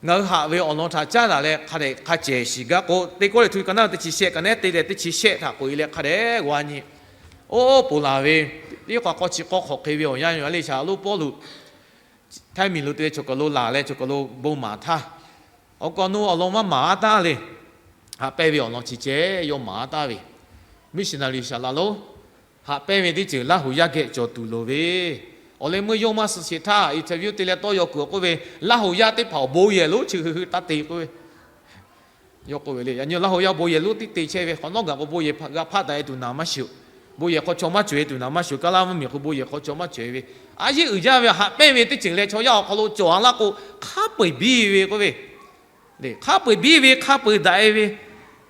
ngaˬ hui haꞈ ve awˬ lawn htaꞈ caˉ daꞈ leh hk'a dehꞈ hk'a cehˬ shiˍ gaˇ k'o, Teˇ Kawˇrenˍhtuˆ ka naˆ teˇ chi shehˆ ka naˆ te leh teˇ chi shehˆ htaꞈ k'oꞈ e leh hk'a dehꞈ g'a nyi. Oˇ ponˬ laˬ ve, teˇ hk'aw k'aw chi k'awˇ hk'awꞈ hk'e ve awˬ yanˇ yoˬ le. Shaˍ lo Pawˇluꞈ Htaiˇ miˬ lo te leh choˬ kaˬ lo laˬ leh choˬ kaˬ lo bon maˍ htaˇ, awˬ kaw nawˇ awˬ lawn maˇ maˍ a taˉ le. Haꞈ pehnˇ ve awˬ lawn chi ceh yawˇ maˍ a taˉ ve, missionary shaˍ laꞈ lonˉ haꞈ pehnˇ ve teˇ ceuˬ Laˇ huˍ yaˇ geh cawˬ tuˬ loˍ ve, awˬ leh meuˇ yawˇ maˇ suh sheˍ htaˇ interview te leh tawˇ yaw kuiˬ awˬ k'oˆ ve, Laˇ huˍ yaˇ teˇ hpaˍ awˬ bon yehˬ lonˉ chi hui hui taˇ te k'oˆ ve, yawˇ k'oˆ ve le. Yaꞈ nyi Laˇ huˍ yaˇ bon yehˬ lonˉ tiˉ te chehˇ ve, hk'awꞈ nawˉ gaˬ k'o bon yehˬ g'a hpaˆ daꞈ e tuˬ naˍ maˇ shiˍ-oˬ. Bon yehˬ hk'aw chaw maˇ cawˬ e tuˬ naˍ maˇ shiˍ-oˬ. Kaˇ laˇ mvuhˇ miˬ k'o bon yehˬ hk'aw chaw maˇ cawˬ e ve, a yeˉ uiˍ jaˇ ve haꞈ pehnˇ ve teˇ ceuˬ leh chaw yaˇ awˬ hk'aw lo cawˬ a laˇ k'o, hk'a peu-eˬ biˇ ve k'oˆ ve, hk'a peu-eˬ biˇ ve, hk'a peu-eˬ daꞈ e ve,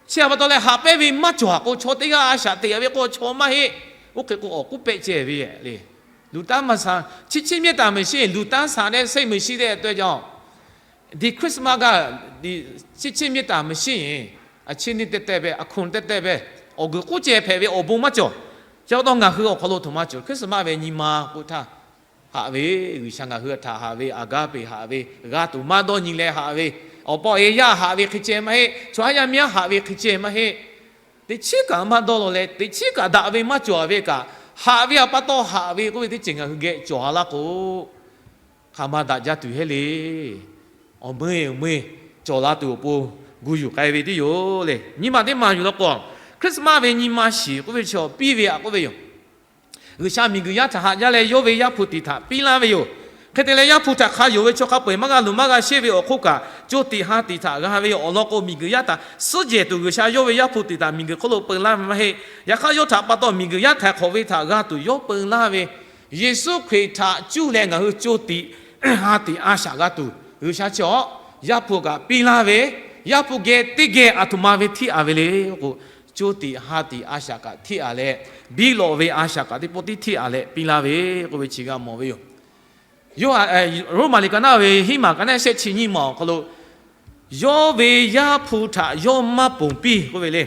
chi a pa taw leh haꞈ pehnˇ ve maˇ cawˬ a k'o, chaw teˇ g'aˇ a shaꞈ teꞈ ve k'o chaw maˇ heˆ. Oˇ hk'e k'o awˬ k'uˉ pehˆ ceh ve le. လူသားမဆန် ချစ်ခြင်းမေတ္တာမရှိရင် လူသားဆန်တဲ့စိတ်မရှိတဲ့အတွက်ကြောင့် ဒီခရစ်စမတ်က ဒီချစ်ခြင်းမေတ္တာမရှိရင် အချင်းနှစ်သက်သက်ပဲ အခွန်သက်သက်ပဲ awˬ g'uiˬ k'oˆ ceh hpehꞈ ve awˬ bon maˇ cawˬ. Chi pa taw ngaˬ hui awˬ hk'aw lo htoꞈ ma cawˬ, Christmas ve nyi ma k'oˆ htaˇ, haꞈ ve G'uiˬsha ngaˬ hui htaꞈ haꞈ ve, agape haꞈ ve, g'a tuˬ maˇ dawˇ nyi leh haꞈ ve, awˬ pa awˬ e yaˇ haꞈ ve hk'e ceh maˇ heˆ, chaw haˉ yaˇ miˇ haꞈ ve hk'e ceh maˇ heˆ. Teꞈ chiˉ kaꞈ maˇ dawˇ law leh, teꞈ chiˉ kaꞈ daꞈ ve maˇ cawˬ ve kaꞈ, haꞈ ve a pa taw haꞈ ve k'oˆ ve teˇ ceuˬ ngaˬ hui geh cawˬ a laˇ k'o, hk'aˬ ma daꞈ jaˇ tuˬ heˆ le. Awˬ meuˇ awˬ meuˇ cawˬ la tuˬ awˬ pon gu yuˬ k'ai ve tiˉ yoˬ le. Nyi ma teˇ ma yuˬ law k'o, Christmas ve nyi ma shiˍ k'oˆ ve chaw piˇ ve aꞈ k'oˆ ve yoˬ. G'uiˬsha miˬguiˬ yaˇ htaꞈ haꞈ jaˇ leh, yawˇ ve Yaˇ hpu tiꞈ htaꞈ piˇ laˇ ve yoˬ. Hk'e te leh, Yaˇ hpu htaꞈ hk'a yonˍ ve chaw hk'a peu-eˬ maˇ g'a luˬ maˇ g'a sheˆ ve awˬ hk'oˆ kaꞈ, co tiꞈ ha tiꞈ htaꞈ g'a ve yoˬ. Awˬ lawn k'o, miˬguiˬ yaˇ htaꞈ suhˉ jehˬ tuˬ G'uiˬsha yawˇ ve Yaˇ hpu tiꞈ htaꞈ miˬguiˬ hk'oˆ lo peu laˇ ve maˇ heˆ. Yaꞈ hk'aˇ, yawˇ htaꞈ pa taw miˬguiˬ yaˇ htaiˍ hk'awꞈ ve htaꞈ g'a tuˬ yawˇ peu laˇ ve, Yeˍsuˆ Hkriꞈ htaꞈ cuˇ leh ngaˬ hui co tiꞈ ha tiꞈ a shaꞈ g'a tuˬ, G'uiˬsha chi awˬ Yaˇ hpu kaꞈ piˇ laˇ ve, Yaˇ hpu geh teˇ geh aˬ htoꞈ ma ve hteˇ aꞈ ve le k'o, co tiꞈ ha tiꞈ a shaꞈ kaꞈ hteˇ aꞈ leh, biˇ lawꞈ ve a shaꞈ kaꞈ teˇ pawˆ tiˉ hteˇ aꞈ leh piˇ laˇ ve k'oˆ ve chi g'a mawˬ ve yoˬ. Yawˇ, Roˉmaꞈ liꞈ ka naˆ ve hiˉ maˬ ka naˆ shehˆ chi nyiˇ maˬ awˬ hk'aw lo, yawˇ ve Yaˇ hpu htaꞈ yawˇ maˇ ponˬ piˇ k'oˆ ve le.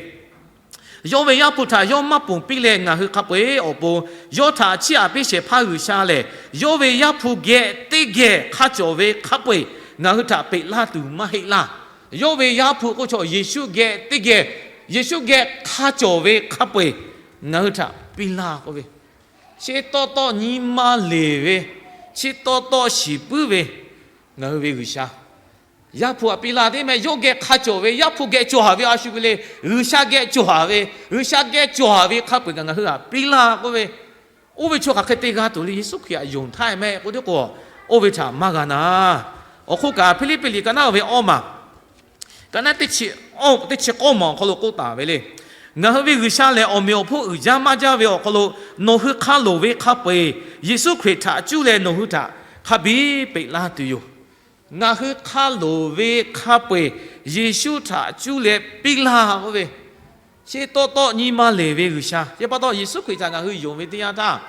Yawˇ ve Yaˇ hpu htaꞈ yawˇ maˇ ponˬ piˇ leh ngaˬ hui hk'a peu-eˬ awˬ pon, yawˇ htaꞈ chiˇ aꞈ piˇ shehˍ hpaˇ G'uiˬsha lehˬ, yawˇ ve Yaˇ hpu geh teˇ geh hk'a cawˬ ve hk'a peu-eˬ ngaˬ hui htaꞈ peꞈ laˇ tuˬ maˇ heˆ laˇ. Yawˇ ve Yaˇ hpu k'oˆ chaw Yeˍsuˆ geh teˇ geh, Yeˍsuˆ geh hk'a cawˬ ve hk'a peu-eˬ ngaˬ hui htaꞈ piˇ laˇ k'oˆ ve, chi tawˆ tawˆ nyi ma leˬ ve, chi tawˆ tawˆ shiˍ puiˉ ve, ngaˬ hui ve G'uiˬsha Yaˇ hpu htaꞈ piˇ laˇ teˇ meh yawˇ geh hk'a cawˬ ve, Yaˇ hpu geh cawˬ haˍ ve a shu ve le, G'uiˬsha geh cawˬ haˍ ve, G'uiˬsha geh cawˬ haˍ ve hk'a peu-eˬ kaꞈ ngaˬ hui htaꞈ piˇ laˇ k'oˆ ve, oˇ ve chaw hk'aˬ hk'e te g'a tuˬ le. Yeˍsuˆ Hkriꞈ htaꞈ yonˍ htaˇ meh k'oˆ teˇ k'o, oˇ ve htaꞈ maˇ g'a na. Awˬ hk'oˆ kaꞈ, Hpiˇliˇpiˆ liꞈ ka naˆ ve awˇ maˬ, ka naˆ teˇ chi k'awˇ maˬ awˬ hk'aw lo k'oˆ taˍ ve le. Ngaˬ hui ve G'uiˬsha lehˬ, awˬ meꞈ awˬ hponˇ uiˍ jaˇ maˇ jaˇ ve awˬ hk'aw lo, nawˬ hui hk'a loˍ ve hk'a peu-eˬ Yeˍsuˆ Hkriꞈ htaꞈ cuˇ leh nawˬ hui htaꞈ hk'a biˇ peꞈ laˇ tuˬ yoˬ. Ngaˬ hui hk'a loˍ ve hk'a peu-eˬ Yeˍsuˆ htaꞈ cuˇ leh piˇ laˇ k'oˆ ve, chi tawˆ tawˆ nyi ma leˬ ve G'uiˬsha. Chi pa taw, Yeˍsuˆ Hkriꞈ htaꞈ ngaˬ hui yonˍ ve teˇ yanˇ htaˇ,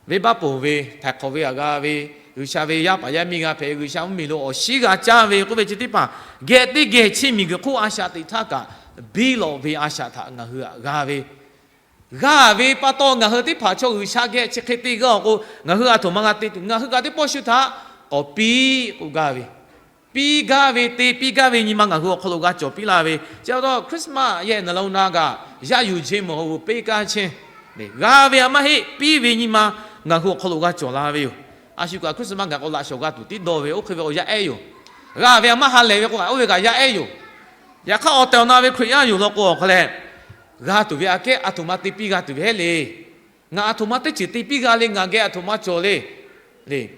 venˇbaˆ ponˬ ve, htaiˍ hk'awꞈ ve htaꞈ g'a ve, G'uiˬsha ve yaˇ paˍ yaˇ miˇ g'a hpehꞈ ve, G'uiˬsha mvuhˇmiˬ lo awˬ shinˉ g'a caˇ ve k'oˆ ve chi teˇ hpaˍ geh teˇ geh chi miˬguiˬ hk'oˆ a shaꞈ teꞈ htaˇ kaꞈ, biˇ lawꞈ ve a shaꞈ htaꞈ ngaˬ hui htaꞈ g'a ve, g'a ve pa taw ngaˬ hui teˇ hpaˍ chaw G'uiˬsha geh chi hk'e te gaˇ awˬ k'o, ngaˬ hui a htoꞈ ma g'a te tuˬ, ngaˬ hui kaꞈ teˇ pawˆ shu htaꞈ k'awꞈ piˇ k'oˆ gaˇ ve, piˇ gaˇ ve, te piˇ gaˇ ve nyi ma ngaˬ hui awˬ hk'aw lo g'a cawˬ piˇ laˇ ve. Chi pa taw Christmas yehˬ naˬ lo na kaꞈ, yaˇ yuˬ chi mawˬ hui peˇ kaˇ chehˇ, g'a ve a maˇ heˆ, piˇ ve nyi ma ngaˬ hui awˬ hk'aw lo g'a cawˬ la ve yoˬ. A shu kaꞈ Christmas gaˬ k'o laꞈ shawˍ g'a tuˬ tiˉ dawˇ ve, oˇ hk'e ve awˬ yaˇ ehˉ yoˬ. G'a ve a maˇ ha lehˬ ve k'o, oˇ ve kaꞈ yaˇ ehˉ yoˬ. Yaꞈ hk'aˇ, awˬ tehˬ awˬ na ve Hkriꞈ yaˇ yoˬ law k'o, awˬ hk'a lehˬ, g'a tuˬ ve aꞈ kehˉ a htoꞈ ma te piˇ g'a tuˬ ve heˆ le. Ngaˬ a htoꞈ ma teˇ ceuˬ te piˇ g'a le, ngaˬ geh a htoꞈ ma cawˬ le.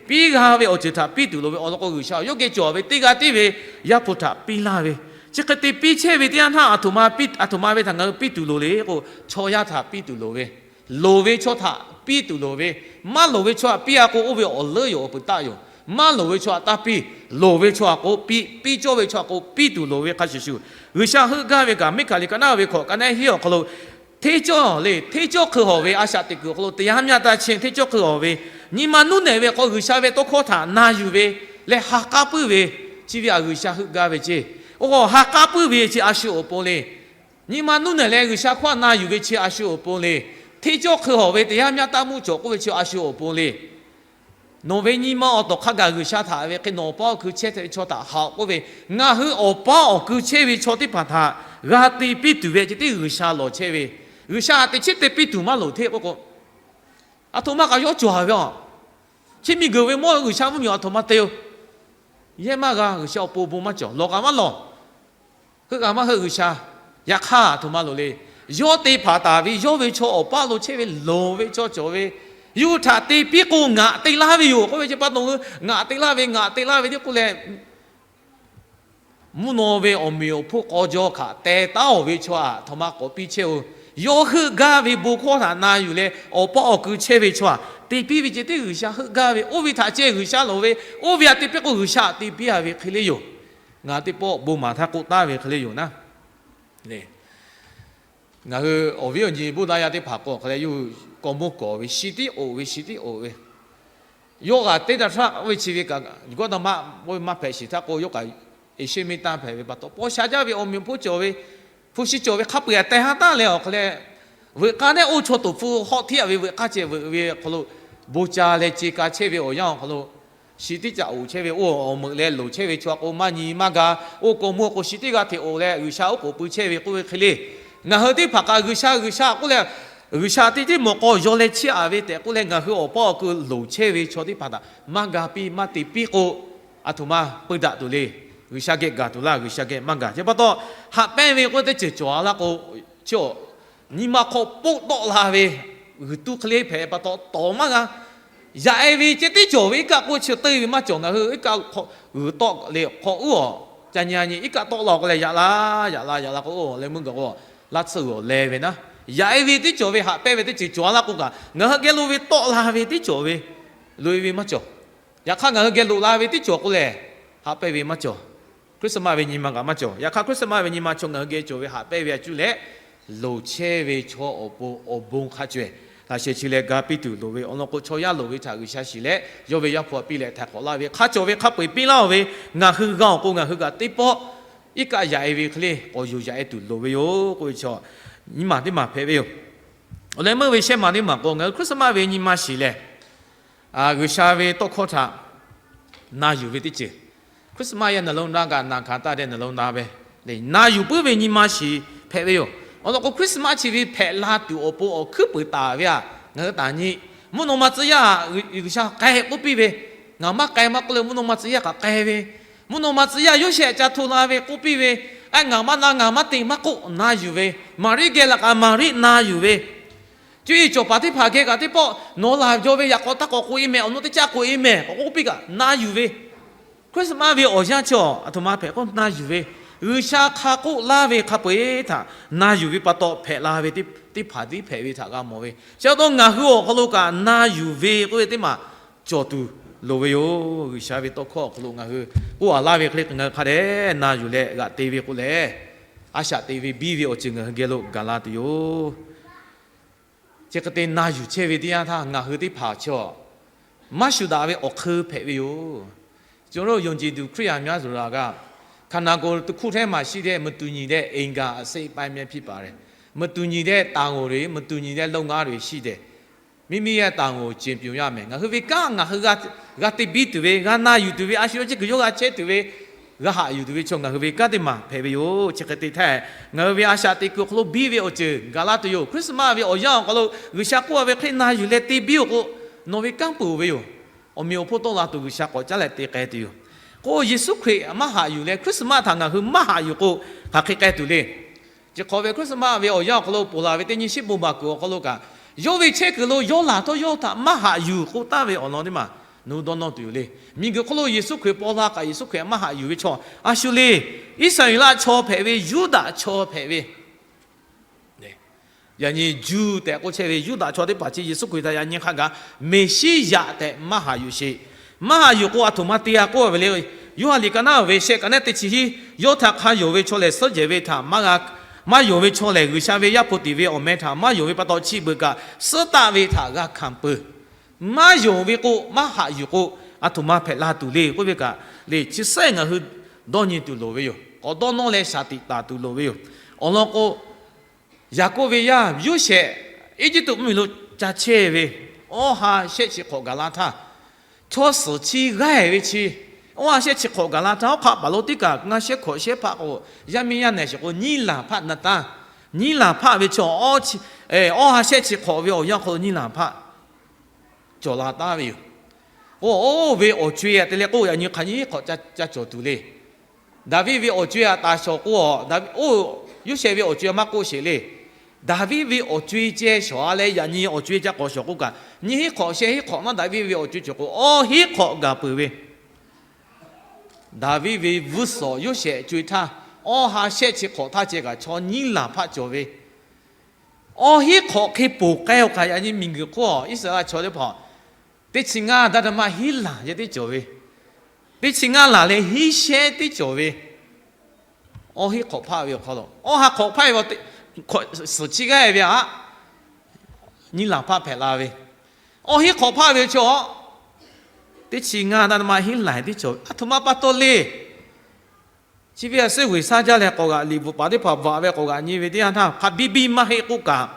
Piˇ g'a ve awˬ ceuˬ htaꞈ piˇ tuˬ loˍ ve awˬ lawn k'o, G'uiˬsha yawˇ geh cawˬ ve teˇ g'aˇ tiˉ ve Yaˇ hpu htaꞈ piˇ laˇ ve, chi hk'e te piˇ chehˇ ve teˇ yanˇ htaˇ, a htoꞈ ma piˇ, a htoꞈ ma ve htaꞈ ngaˬ hui piˇ tuˬ loˍ le k'o, chaw yaˇ htaꞈ piˇ tuˬ loˍ ve, loˍ ve chaw htaꞈ piˇ tuˬ loˍ ve, maˇ loˍ ve chaw htaꞈ piˇ a k'o, oˇ ve awˬ leuˉ yoˬ, awˬ peuˬ taˆ yoˬ. Maˇ loˍ ve chaw htaꞈ taˇ piˇ, loˍ ve chaw htaꞈ k'o piˇ, piˇ cawˇ ve chaw htaꞈ k'o piˇ tuˬ loˍ ve hk'a shuˍ shuˍ, G'uiˬsha heuˆ gaˇ ve kaꞈ, Miˉhkaˍliˍ ka naˆ ve hkawꞈ ka naˆ hiˉ awˬ hk'aw lo, hteˇ cawˇ le, hteˇ cawˇ hk'eun hawˬ ve a shaꞈ teꞈ kuiˬ awˬ hk'aw lo တရားမျှတခြင်း hteˇ cawˇ hk'eun hawˬ ve, nyi ma nuˇ nehˬ ve k'o G'uiˬsha ve tawˇ hkawˇ htaꞈ na yuˬ ve leh ha k'aˉ puiˉ ve, chi ve a G'uiˬsha heuˆ gaˇ ve ceˇ. Oˇ k'o ha k'aˉ puiˉ ve chi a shu awˬ pon le. Nyi ma nuˇ nehˬ leh G'uiˬsha hkawˇ na yuˬ ve chi a shu awˬ pon le. Hteˇ cawˇ hk'eun hawˬ ve တရားမျှတမှု cawˬ k'oˆ ve chi a shu awˬ pon le. Nawˬ ve nyi ma awˬ tawˍ hk'a gaˬ G'uiˬsha htaꞈ ve hk'e nawˬ awˬ paˇ awˬ ku chehˇ ve chaw htaꞈ haꞈ k'oˆ ve, ngaˬ hui awˬ paˇ awˬ ku chehˇ ve chaw teˇ hpaˍ htaꞈ g'a te piˇ tuˬ ve ceh tiˉ G'uiˬsha lawˬ chehˇ ve, G'uiˬsha htaꞈ teꞈ chiˉ te piˇ tuˬ maˇ loˍ hteˇ k'oˆ k'o, aˬ htoꞈ ma kaꞈ yawˇ cawˬ ve a. Chi miˬguiˬ ve mawˇ G'uiˬsha mvuhˇmiˬ aˬ htoꞈ ma te-o. Yehˇ maˇ g'a, G'uiˬsha awˬ pon bon maˇ cawˬ, lawˬ kaꞈ maˇ lawˬ. Heuˆ g'a maˇ heuˆ G'uiˬsha. Yaꞈ hk'aˇ aˬ htoꞈ ma loˍ le. Yawˇ te hpanˍ taˍ ve yawˇ ve chaw awˬ paˇ lo chehˇ ve loˍ ve chaw cawˬ ve, yuˇ htaꞈ te piˇ k'o ngaˬ te laˇ ve yoˬ k'oˆ ve chi pa taw, ngaˬ te laˇ ve, ngaˬ te laˇ ve teˇ k'oˆ leh, mvuhˇ naw ve awˬ meꞈ awˬ hponˇ k'aw jaw htaꞈ teh taˉ-oˬ ve chaw aˬ htoꞈ ma k'awꞈ piˇ chehˇ-oˬ. Yawˇ heuˆ gaˇ ve bon hkawˇ htaꞈ na yuˬ leh awˬ paˇ awˬ ku chehˇ ve chaw aˬ te piˇ ve ceh tiˉ G'uiˬsha heuˆ gaˇ ve, oˇ ve htaꞈ ceh G'uiˬsha lawˬ ve, oˇ ve aꞈ te piˇ k'o G'uiˬsha aꞈ te piˇ-a ve hk'e le yoˬ. Ngaˬ teˇ pawˆ bon maˍ htaˇ k'oˆ taˍ ve hk'e le yoˬ naˉ. Ngaˬ hui awˬ viˉ awˬ nyi bon daꞈ yaˇ teˇ hpaˍ k'o hk'e leh, yawˇ hui k'aw mawˇ kawˍ ve, shi tiˉ oꞈ ve, shi tiˉ oꞈ ve, yawˇ g'a teˇ daꞈ htaˇ ve chi ve kaꞈ, gawˇ daꞈ maˇ maˇ hpehꞈ shiˍ htaˇ k'o, yawˇ kaꞈ eˍ sheˆ miˇ taˇ hpehꞈ ve pa taw, paw sha jaˇ ve awˬ meꞈ awˬ hponˇ cawˬ ve, hpu shi cawˬ ve hk'a peu-eˬ taˍ ha taˍ leh awˬ hk'e leh, veuꞈ k'aˇ nehˆ oˇ chaw toˍ hpfuh hawˆ htiˇ-a ve veuꞈ k'aˇ ceh veuꞈ ve awˬ hk'aw lo, bon ca leh ce ka chehˇ ve awˬ yanˇ awˬ hk'aw lo, shi tiˉ caꞈ oꞈ chehˇ ve oˇ awˬ meuꞈ leh loˍ chehˇ ve chaw k'o, maˇ nyi maˇ ga, oˇ k'aw mawˇ k'o shi tiˉ g'a hteꞈ oꞈ leh G'uiˬsha oˉ k'oˍ pui chehˇ ve k'oˆ ve hk'e le. Ngaˬ hui teˇ hpaˍ kaꞈ G'uiˬsha, G'uiˬsha k'oˆ leh, G'uiˬsha teˇ tiˉ mawˬ k'aw yaw leh chiˇ-a ve tehꞈ k'oˆ leh, ngaˬ hui awˬ paˇ awˬ ku loˍ chehˇ ve chaw teˇ hpaˍ htaꞈ maˇ ga piˇ maˇ te piˇ k'o, aˬ htoꞈ ma peu daꞈ tuˬ le. G'uiˬsha geh gaˬ tuˬ laˇ, G'uiˬsha geh maˇ gaˬ. Chi pa taw, haꞈ pehnˇ ve k'oˆ ve teˇ ceuˬ cawˬ-a laˇ k'o, chi nyi ma hk'aw poˆ tawˆ la ve g'uiˬ tuˇ hk'e le hpehꞈ pa taw, tawˍ maˇ g'a. Yaꞈ-e ve ceh tiˉ cawˬ ve, iˉ kaˆ k'oˆ chi teuˇ ve maˇ cawˬ. Ngaˬ hui iˉ kaˆ hk'aw g'uiˬ tawˆ leh hk'aw uˉ awˬ ca nyi nyi iˉ kaˆ tawˆ la k'oˆ leh, yaꞈ la yaꞈ la yaꞈ la k'o, oˇ leh meuˇ gaˬ k'o, laˇ tsuhˇ g'uiˬ awˬ leh ve naˉ. Yaꞈ-e ve tiˉ cawˬ ve, haꞈ pehnˇ ve teˇ ceuˬ cawˬ-a laˇ k'o kaꞈ, ngaˬ hui geh lo ve tawˆ la ve tiˉ cawˬ ve, loꞈ-e ve maˇ cawˬ. Yaꞈ hk'aˇ ngaˬ hui geh loꞈ la ve tiˉ cawˬ k'oˆ leh, haꞈ pehnˇ ve maˇ cawˬ. Christmas ve nyi ma kaꞈ maˇ cawˬ. Yaꞈ hk'aˇ Christmas ve nyi ma chaw ngaˬ hui geh cawˬ ve haꞈ pehnˇ ve a cuˇ leh, loˍ chehˇ ve chaw awˬ pon awˬ bon hk'a caweh laꞈ sheh chi leh ga piˇ tuˬ loˍ ve awˬ lawn k'o, chaw yaˇ loˍ ve htaꞈ G'uiˬsha shiˍ leh yawˇ ve Yaˇ hpu aꞈ piˇ leh htaiˍ hk'awꞈ laˇ ve hk'a cawˬ ve hk'a peu-eˬ piˇ laˇ-oˬ ve, ngaˬ hui g'a-oˬ k'o ngaˬ hui kaꞈ teˇ pawˆ iˉ kaˆ yaꞈ-e ve hk'e le k'awꞈ yuˬ yaꞈ-e tuˬ loˍ ve yoˬ k'oˆ ve chaw, nyi ma teˇ maˬ hpehꞈ ve yoˬ. Awˬ leh meuˇ ve shehˆ maˬ teˇ maˬ k'o, ngaˬ hui Christmas ve nyi ma shiˍ leh, G'uiˬsha ve tawˇ hkawˇ htaꞈ na yuˬ ve teˇ ceuˬ. Christmas yaˇ naˬ lo na kaꞈ naˬ hkanˍ taˇ deh naˬ lo na ve, na yuˬ puiˉ ve nyi ma shiˍ hpehꞈ ve yoˬ. Awˬ lawn k'o, Christmas chi ve hpehꞈ la tuˬ awˬ pon awˬ hkuiˉ peuˍ taˍ ve aꞈ ngaˬ hui taˍ nyi. Mvuhˇ naw ma tcuh yaˇ G'uiˬsha k'ai k'oˆ piˇ ve, ngaˬ maˇ k'ai maˇ k'oˆ leh mvuhˇ naw ma tcuh yaˇ kaꞈ k'ai ve, mvuhˇ naw ma tcuh yaˇ Yoˇsehꞈ ca hto la ve k'oˆ piˇ ve, a ngaˬ maˇ na ngaˬ maˇ te maˇ k'oˆ na yuˬ ve, Maˍriˆ geh laꞈ k'aꞈ Maˍriˆ na yuˬ ve, co-e cawˬ paˍ teˇ hpaˍ geh kaꞈ teˇ pawˆ nawˬ laˬ jaw ve yaꞈ k'aw taˇ k'awꞈ k'oꞈ-e mehˍ, awˬ naw teˇ caˆ k'oꞈ-e mehˍ k'awꞈ k'oˆ piˇ kaꞈ na yuˬ ve, Christmas ve awˬ yanˇ chi aˬ htoꞈ ma hpehꞈ k'oˆ na yuˬ ve, G'uiˬsha hk'a k'oˆ laˇ ve hk'a peu-eˬ htaꞈ na yuˬ ve pa taw hpehꞈ la ve teˇ hpaˍ tiˉ hpehꞈ ve htaꞈ g'a mawˬ ve. Chi pa taw ngaˬ hui awˬ hk'aw lo kaꞈ na yuˬ ve k'oˆ ve teˇ maˬ cawˬ tuˬ loˍ ve yoˬ. G'uiˬsha ve tawˇ hkawˇ awˬ hk'aw lo ngaˬ hui k'oˆ-a laˇ ve hk'e le ngaˬ hui hk'a dehꞈ na yuˬ leh g'aꞈ te ve k'o lehˬ, a shaꞈ teꞈ ve biˇ ve awˬ ceuˬ ngaˬ hui geh lo gaˬ la tuˬ yoˬ. Chi hk'e te na yuˬ chehˇ ve teˇ yanˇ htaˇ, ngaˬ hui teˇ hpaˍ chaw maˇ shuˍ daꞈ ve awˬ hk'eun hpehꞈ ve yoˬ. ကျွန်တော်တို့ ယုံကြည်သူ ခရစ်ယာန်များဆိုတာက ခန္ဓာကိုယ်တစ်ခုထဲမှာရှိတဲ့ မတူညီတဲ့ အိမ်က အစိတ်အပိုင်းပဲ ဖြစ်ပါတယ်။ မတူညီတဲ့ တာဝန်တွေ၊ မတူညီတဲ့ လုပ်ငန်းတွေ ရှိတယ်။ မိမိရဲ့ တာဝန်ကို ကျေပွန်ရမယ်။ Ngaˬ hui ve kanˉ ngaˬ hui g'a te biˇ tuˬ ve, g'a na yuˬ tuˬ ve, a shu yawˇ chi kuiˬ yawˇ g'a chehˇ tuˬ ve, g'a haꞈ yuˬ tuˬ ve chaw ngaˬ hui ve kanˉ teˇ maˬ hpehꞈ ve yoˬ. Chi hk'e te htaˇ, ngaˬ hui ve a shaꞈ teꞈ kuiˬ awˬ hk'aw lo biˇ ve awˬ ceuˬ gaˬ la tuˬ yoˬ. Christmas ve awˬ yanˇ awˬ hk'aw lo G'uiˬsha k'oˆ ve hk'e na yuˬ leh te biˇ-oˬ k'o, nawˬ ve kanˉ peuˬ ve yoˬ. Awˬ meꞈ awˬ hponˇ tawˆ la tuˬ G'uiˬsha k'awꞈ caˉ leh te k'ai tuˬ yoˬ. K'o Yeˍsuˆ Hkriꞈ maˇ haꞈ yuˬ leh Christmas htaꞈ ngaˬ hui maˇ haꞈ yuˬ k'o, hk'aˬ hk'e k'ai tuˬ le. Chi hk'awꞈ ve Christmas ve awˬ yanˇ awˬ hk'aw lo ponˬ laˬ ve teˇ nyi shiˉ bon baˬ kuiˬ awˬ hk'aw lo kaꞈ, yawˇ ve chehˇ kuiˬ lo yawˇ laˬ htawˇ yawˇ htaꞈ maˇ haꞈ yuˬ k'oˆ taˍ ve awˬ lawn teˇ maˬ nawˬ hui dawˇ nawˇ tuˬ yoˬ le. Miˬguiˬ hk'oˆ lo Yeˍsuˆ Hkriꞈ paw la kaꞈ Yeˍsuˆ Hkriꞈ maˇ haꞈ yuˬ ve chaw a shu le. Iˉsaˍreˍlaˆ chaw hpehꞈ ve, Yuˇdaꞈ chaw hpehꞈ ve, yaꞈ nyi Jew tehꞈ k'oˆ chehˇ ve Yuˇdaꞈ chaw teˇ hpaˍ chi Yeˍsuˆ Hkriꞈ htaꞈ yaꞈ nyi hk'a gaˬ Meˍsiˉyaꞈ tehꞈ maˇ haꞈ yuˬ sheˍ. Maˇ haꞈ yuˬ k'o, aˬ htoꞈ ma te-a k'oˆ ve le. Yoˇhanˬ liꞈ ka naˉ ve shehˆ ka naˉ teˇ chi hiˉ, yawˇ htaꞈ hk'a yonˍ ve chaw lehˬ suhˉ jehˬ ve htaꞈ maˇ g'a, maˇ yonˍ ve chaw lehˬ G'uiˬsha ve Yaˇ hpu tiꞈ ve awˬ meh htaꞈ maˇ yonˍ ve pa taw, chi beuꞈ kaꞈ suhˉ taˆ ve htaꞈ g'a hkanˍ peuˬ. Maˇ yonˍ ve k'o, maˇ haꞈ yuˬ k'o, aˬ htoꞈ ma hpehꞈ la tuˬ le k'oˆ ve kaꞈ le, chi suhˉ ngaˬ hui dawˇ nyi tuˬ loˍ ve yoˬ. K'awꞈ dawˇ nawˇ leh shaˍ tiꞈ taˍ tuˬ loˍ ve yoˬ. Awˬ lawn k'o, Yaˍkoˆ ve yaˇ Yoˇsehꞈ Eˇjiˇtuꞈ mvuhˇmiˬ lo ca chehˇ ve awˇ ha shehˆ chi hk'awꞈ gaˬ la htaˇ, Chaw suhˍ chi g'aˇ ve chi, awˇ ha shehˆ chi hk'awꞈ gaˬ la htaˇ, hawˉ hk'aˆ paˍ lo teˇ kaꞈ ngaˇ shehˆ hkawꞈ shehˆ hpaˆ k'o, yaˇ miˇ yaˇ nehˬ shiˍ k'o nyiˇ laˬ hpaˆ na taˇ. Nyiˇ laˬ hpaˆ ve chaw, awˇ ha shehˆ chi hk'awꞈ ve awˬ yanˇ hk'aw lo nyiˇ laˬ hpaˆ cawˬ la taˍ ve yoˬ. Oˇ ve awˬ co-e te leh k'o, yaꞈ nyi hk'aˬ nyiˇ hk'awꞈ ca cawˬ tuˬ le. Daˍviˆ ve awˬ co-e a taˍ shawˍ k'o, oˇ Yoˇsehꞈ ve awˬ co-e maˇ k'oˆ sheˍ le. Daˍviˆ ve awˬ co-e ceh shawˍ-a leh, yaꞈ nyi awˬ co-e ca k'awꞈ shawˍ k'oˆ kaꞈ, nyiˇ hinˉ hk'awꞈ shehˆ hinˉ hk'awꞈ maˇ Daˍviˆ ve awˬ co-e cawˬ k'o, awˇ hinˉ hk'awꞈ gaˬ peuˬ ve. Daˍviˆ ve vuiˇ suhˍ Yoˇsehꞈ co-e htaˇ, awˇ ha shehˆ chi hk'awꞈ htaˇ ceh kaꞈ chaw nyiˇ laˬ hpaˆ cawˬ ve. Awˇ hinˉ hk'awꞈ hk'e poˬ k'ai-o hk'aˬ, yaꞈ nyi miˬguiˬ hk'oˆ Iˉsaˍreˍlaˆ chaw teˇ hpaˍ teˇ chi ngaˇ daˇ daˇ maˇ hinˉ laˬ yehˬ teˇ cawˬ ve, teˇ chi ngaˇ laˬ leh hinˉ shehˆ teˇ cawˬ ve, awˇ hinˉ hk'awꞈ hpaˆ ve awˬ hk'aw lo awˇ ha hk'awꞈ hpaˆ ve suhˍ chi g'aˇ ve aꞈ, nyiˇ laˬ hpaˆ hpehꞈ la ve, awˇ hinˉ hk'awꞈ hpaˆ ve chaw teˇ chi ngaˇ daˇ daˇ maˇ hinˉ laˬ yehˬ teˇ cawˬ ve, aˬ htoꞈ ma pa taw le. Chi ve a suhˉ g'uiˬ shaˉ jaˇ leh k'awꞈ g'aꞈ liꞈ bvuhꞈ paˍ teˇ hpaˍ bvuhꞈ ve k'awꞈ g'aꞈ nyi ve teˇ yanˇ htaˇ, hk'a biˇ biˇ maˇ heˆ k'oˆ kaꞈ,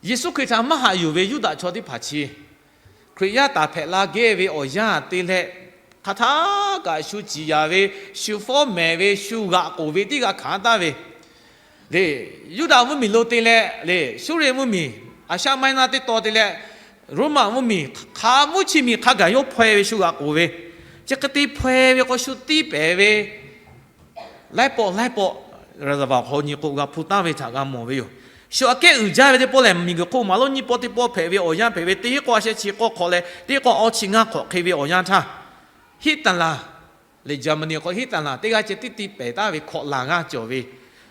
Yeˍsuˆ Hkriꞈ htaꞈ maˇ haꞈ yuˬ ve Yuˇdaꞈ chaw teˇ hpaˍ chi Hkriꞈ yaˇ taˍ hpehꞈ la geh ve awˬ yanˇ te leh, hk'aˬ htaˇ kaꞈ shu ciˍ yanˍ ve, shu fawˉ mehˍ ve, shu g'aꞈ k'oˍ ve teˇ g'aˇ hkanˍ taˍ ve le. Yuˇdaꞈ mvuhˇmiˬ lo te leh le, Suˇriˆ mvuhˇmiˬ, Aˍsiˉyaˆ maiˇ naˆ teˇ taw te leh, Roˉmaꞈ mvuhˇmiˬ, hk'a mvuhˇ chi miˬ hk'a gaˬ yawˇ hpaweh ve shu g'aꞈ k'oˍ ve, chi hk'e te hpaweh ve k'o shu tiˇ pehˍ ve laiˉ pawˆ laiˉ pawˆ, reservoir hk'aw nyi k'o g'a hpu taˍ ve htaꞈ g'a mawˬ ve yoˬ. Shu aꞈ kehˉ uiˍ jaˇ ve teˇ pawˆ lehˬ, miˬguiˬ hk'oˆ maˍ lonˉ nyiˇ pawˆ teˇ pawˆ hpehꞈ ve awˬ yanˇ hpehꞈ ve, teˇ hinˉ k'awˇ a shehˆ chi k'awˇ hk'awꞈ leh teˇ hinˉ k'awˇ awˇ chi ngaˇ hk'awꞈ hk'e ve awˬ yanˇ htaˇ, Hiˉtaˍlaˍ, le, Jaˍmaˍniˆ hk'aw Hiˉtaˍlaˍ teˇ g'aˇ ceh tiˇ tiˇ pehˍ taˍ ve hkawꞈ laˬ g'aˇ cawˬ ve,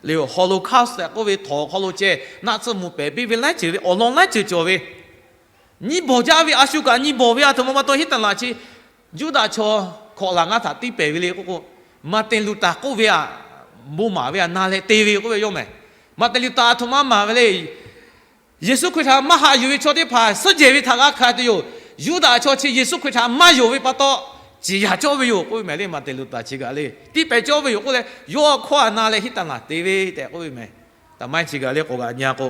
le, Holocaust tehꞈ k'oˆ ve htawnˍ hk'aw lo ceh naˆ tsuhˇ mvuh pehˍ piˇ ve laiˉ ceuˬ ve awˬ lawn laiˉ ceuˬ cawˬ ve, nyiˇ bawˬ jaˇ ve, a shu kaꞈ nyiˇ bawˬ ve, aˬ htoꞈ ma pa taw Hiˉtaˍlaˍ chi Yuˇdaꞈ chaw hkawꞈ laˬ g'aˇ htaꞈ tiˇ pehˍ ve le k'oˆ k'o, Maˍtiˍ Luˍtaˍ k'oˆ ve aꞈ, bon maˍ ve aꞈ na leh te ve k'oˆ ve yawˇ mehˍ. Maˍtiˍ Luˍtaˍ aˬ htoꞈ ma maˍ ve le. Yeˍsuˆ Hkriꞈ htaꞈ maˇ haꞈ yuˬ ve chaw teˇ hpaˍ suhˉ jehˬ ve htaꞈ g'a hkanˍ tuˬ yoˬ. Yuˇdaꞈ chaw chi Yeˍsuˆ Hkriꞈ htaꞈ maˇ yonˍ ve pa taw, ciˍ yanˍ cawˇ ve yoˬ k'oˆ ve mehˍ le. Maˍtiˍ Luˍtaˍ chi kaꞈ le, tiˇ pehˍ cawˇ ve yoˬ k'oˆ leh, yawˇ hkawˇ aꞈ na leh Hiˉtaˍlaˍ te ve tehꞈ k'oˆ ve mehˍ. Taˍ maiˇ chi kaꞈ le k'awꞈ g'aꞈ nyi-a k'o,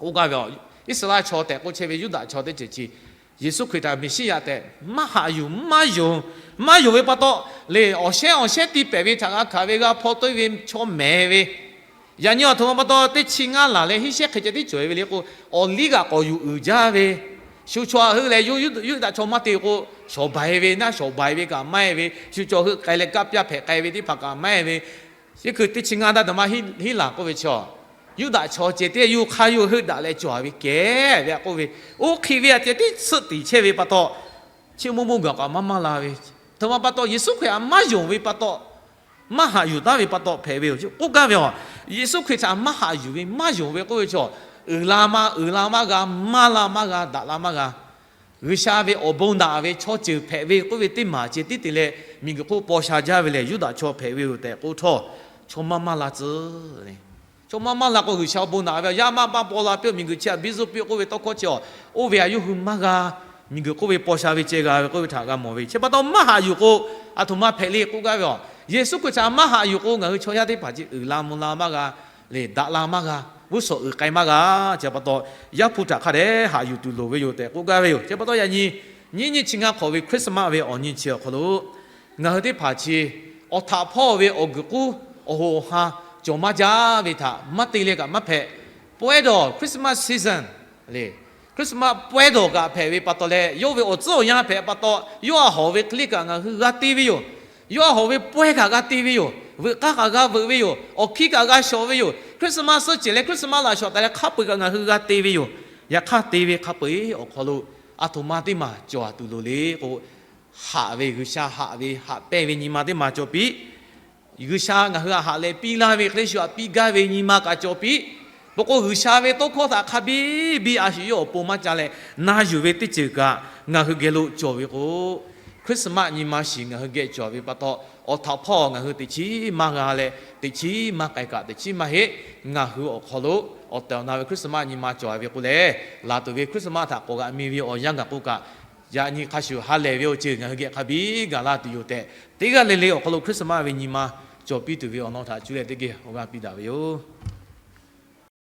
oˇ gaˇ ve Iˉsaˍreˍlaˆ chaw tehꞈ k'oˆ chehˇ ve Yuˇdaꞈ chaw teˇ ceuˬ chi Yeˍsuˆ Hkriꞈ htaꞈ Meˍsiˉyaꞈ tehꞈ maˇ haꞈ yuˬ, maˇ yonˍ, maˇ yonˍ ve pa taw, le, awˬ shehˉ awˬ shehˉ tiˇ pehˍ ve htaꞈ g'a hkanˍ ve, g'a hpaw tawˆ-e ve chaw mehˍ ve, yaꞈ nyi aˬ htoꞈ ma pa taw teˇ chi ngaˇ laˬ leh hinˉ shehˉ hk'e ceh tiˉ cawˬ-e ve le k'o, awˬ liˇ g'aꞈ k'awꞈ yuˬ uiˍ jaˇ ve, shu chaw htaꞈ heuˆ leh Yuˇdaꞈ chaw maˇ te k'o, shawˍ baˬ-e ve naˆ shawˍ baˬ-e ve kaꞈ maˇ heˆ ve, shu chaw heuˆ k'ai leh kaˆ pyaˇ hpehꞈ k'ai ve teˇ hpaˍ kaꞈ maˇ heˆ ve, chi hkui teˇ chi ngaˇ daˇ daꞈ maˇ hiˉ laˬ k'oˆ ve chaw, Yuˇdaꞈ chaw ceh teˇ yuˬ hk'aˇ yuˬ heuˆ daꞈ leh cawˬ ve kehˬ ve aꞈ k'oˆ ve, oˇ hk'e ve aꞈ ceh tiˉ tsuhˆ tiˍ chehˇ ve pa taw, chi mvuhˇ mvuhˇ gaˬ k'awꞈ maˇ maˇ la ve, htoꞈ ma pa taw Yeˍsuˆ Hkriꞈ htaꞈ maˇ yonˍ ve pa taw, maˇ haꞈ yuˬ taˍ ve pa taw hpehꞈ ve yoˬ. K'oˆ gaˇ ve a, Yeˍsuˆ Hkriꞈ htaꞈ maˇ haꞈ yuˬ ve maˇ yonˍ ve k'oˆ ve chaw, uiˍ la maˇ, uiˍ la maˇ g'a, maˇ la maˇ g'a, daꞈ la maˇ g'a. G'uiˬsha ve awˬ bon daꞈ ve chaw ceuˬ hpehꞈ ve k'oˆ ve teˇ maˬ ceh tiˉ te leh miˬguiˬ hk'oˆ paw sha jaˇ ve lehˬ, Yuˇdaꞈ chaw hpehꞈ ve yoˬ tehꞈ k'oˆ htawˇ, chaw maˇ maˇ la tcuh. Chaw maˇ maˇ la k'o, G'uiˬsha awˬ bon daꞈ ve yaˇ maˇ maˇ paw la piˇ-oˆ, miˬguiˬ chi htaꞈ biˇ zuhˆ piˇ-oˆ k'oˆ ve tawˇ hkawˇ chi a, oˇ ve aꞈ yawˇ hui maˇ g'a. Miˬguiˬ k'oˆ ve paw sha ve ceh g'a ve k'oˆ ve htaꞈ g'a mawˬ ve, chi pa taw maˇ haꞈ yuˬ k'o, aˬ htoꞈ ma hpehꞈ le k'oˆ gaˇ ve a, Yeˍsuˆ Hkriꞈ htaꞈ maˇ haꞈ yuˬ k'o, ngaˬ hui chaw yaˇ teˇ hpaˍ ceh uiˍ la mvuh la maˇ g'a, le, daꞈ la maˇ g'a, g'uˇ suhˍ uiˍ k'ai maˇ g'a. Chi pa taw, Yaˇ hpu htaꞈ hk'a dehꞈ haꞈ yuˬ tuˬ loˍ ve yoˬ tehꞈ k'oˆ gaˇ ve yoˬ. Chi pa taw yaꞈ nyi, nyiˇ nyi chi ngaˇ hk'awꞈ ve Christmas ve awˬ nyi chi awˬ hk'aw lo ngaˬ hui teˇ hpaˍ chi awˬ htaꞈ hpawˇ ve awˬ guiˬ k'uˉ awˬ hoꞈ awˬ ha cawˬ maˇ jaˇ ve htaꞈ maˇ te leh kaꞈ maˇ hpehꞈ. Pawehˇ dawˬ Christmas season le, Christmas pawehˇ dawˬ kaꞈ hpehꞈ ve pa taw leh, yawˇ ve awˬ tcuhˉ awˬ yanˇ hpehꞈ pa taw, yawˇ a hawˍ ve hk'e le kaꞈ ngaˬ hui g'a te ve yoˬ. Yawˇ a hawˍ ve pawehˇ kaꞈ g'a te ve yoˬ. Veuꞈ k'aˇ kaꞈ g'a veuꞈ ve yoˬ. Awˬ hkiˇ kaꞈ g'a shawˍ ve yoˬ. Christmas suhˉ cehˬ leh Christmas laꞈ shawˍ taˍ leh hk'a peu-eˬ kaꞈ ngaˬ hui g'a te ve yoˬ. Yaꞈ hk'aˇ te ve hk'a peu-eˬ awˬ hk'aw lo aˬ htoꞈ ma teˇ maˬ cawˬ tuˬ loˍ le k'o, haꞈ ve G'uiˬsha haꞈ ve haꞈ pehnˇ ve nyi ma teˇ maˬ cawˬ piˇ. G'uiˬsha ngaˬ hui htaꞈ haꞈ leh piˇ laˇ ve hk'e le shu htaꞈ piˇ gaˇ ve nyi ma kaꞈ cawˬ piˇ. Peuˬ k'o, G'uiˬsha ve tawˇ hkawˇ htaꞈ hk'a biˇ biˇ a shu yawˇ awˬ pon maˇ ca leh na yuˬ ve teˇ ceuˬ kaꞈ ngaˬ hui geh lo cawˬ ve k'o, Christmas nyi ma shiˍ ngaˬ hui geh cawˬ ve pa taw, awˬ htaꞈ hpawˇ ngaˬ hui teꞈ chiˉ maˇ g'a leh, teꞈ chiˉ maˇ k'ai kaꞈ teꞈ chiˉ maˇ heˆ. Ngaˬ hui awˬ hk'aw lo awˬ tehˬ awˬ na ve Christmas nyi ma cawˬ ve k'o lehˬ, laˬ tuˬ ve Christmas htaꞈ k'awꞈ g'aꞈ mi ve awˬ yanˇ gaˬ k'o kaꞈ, yaꞈ nyi hk'a shuˍ ha lehˬ ve awˬ ceuˬ ngaˬ hui geh hk'a biˇ gaˬ laˇ tuˬ yoˬ tehꞈ, teˇ g'aˇ le le awˬ hk'aw lo Christmas ve nyi ma cawˬ piˇ tuˬ ve awˬ lawn htaꞈ cuˇ leh teˇ geh awˬ g'aˇ piˇ daꞈ ve yoˬ.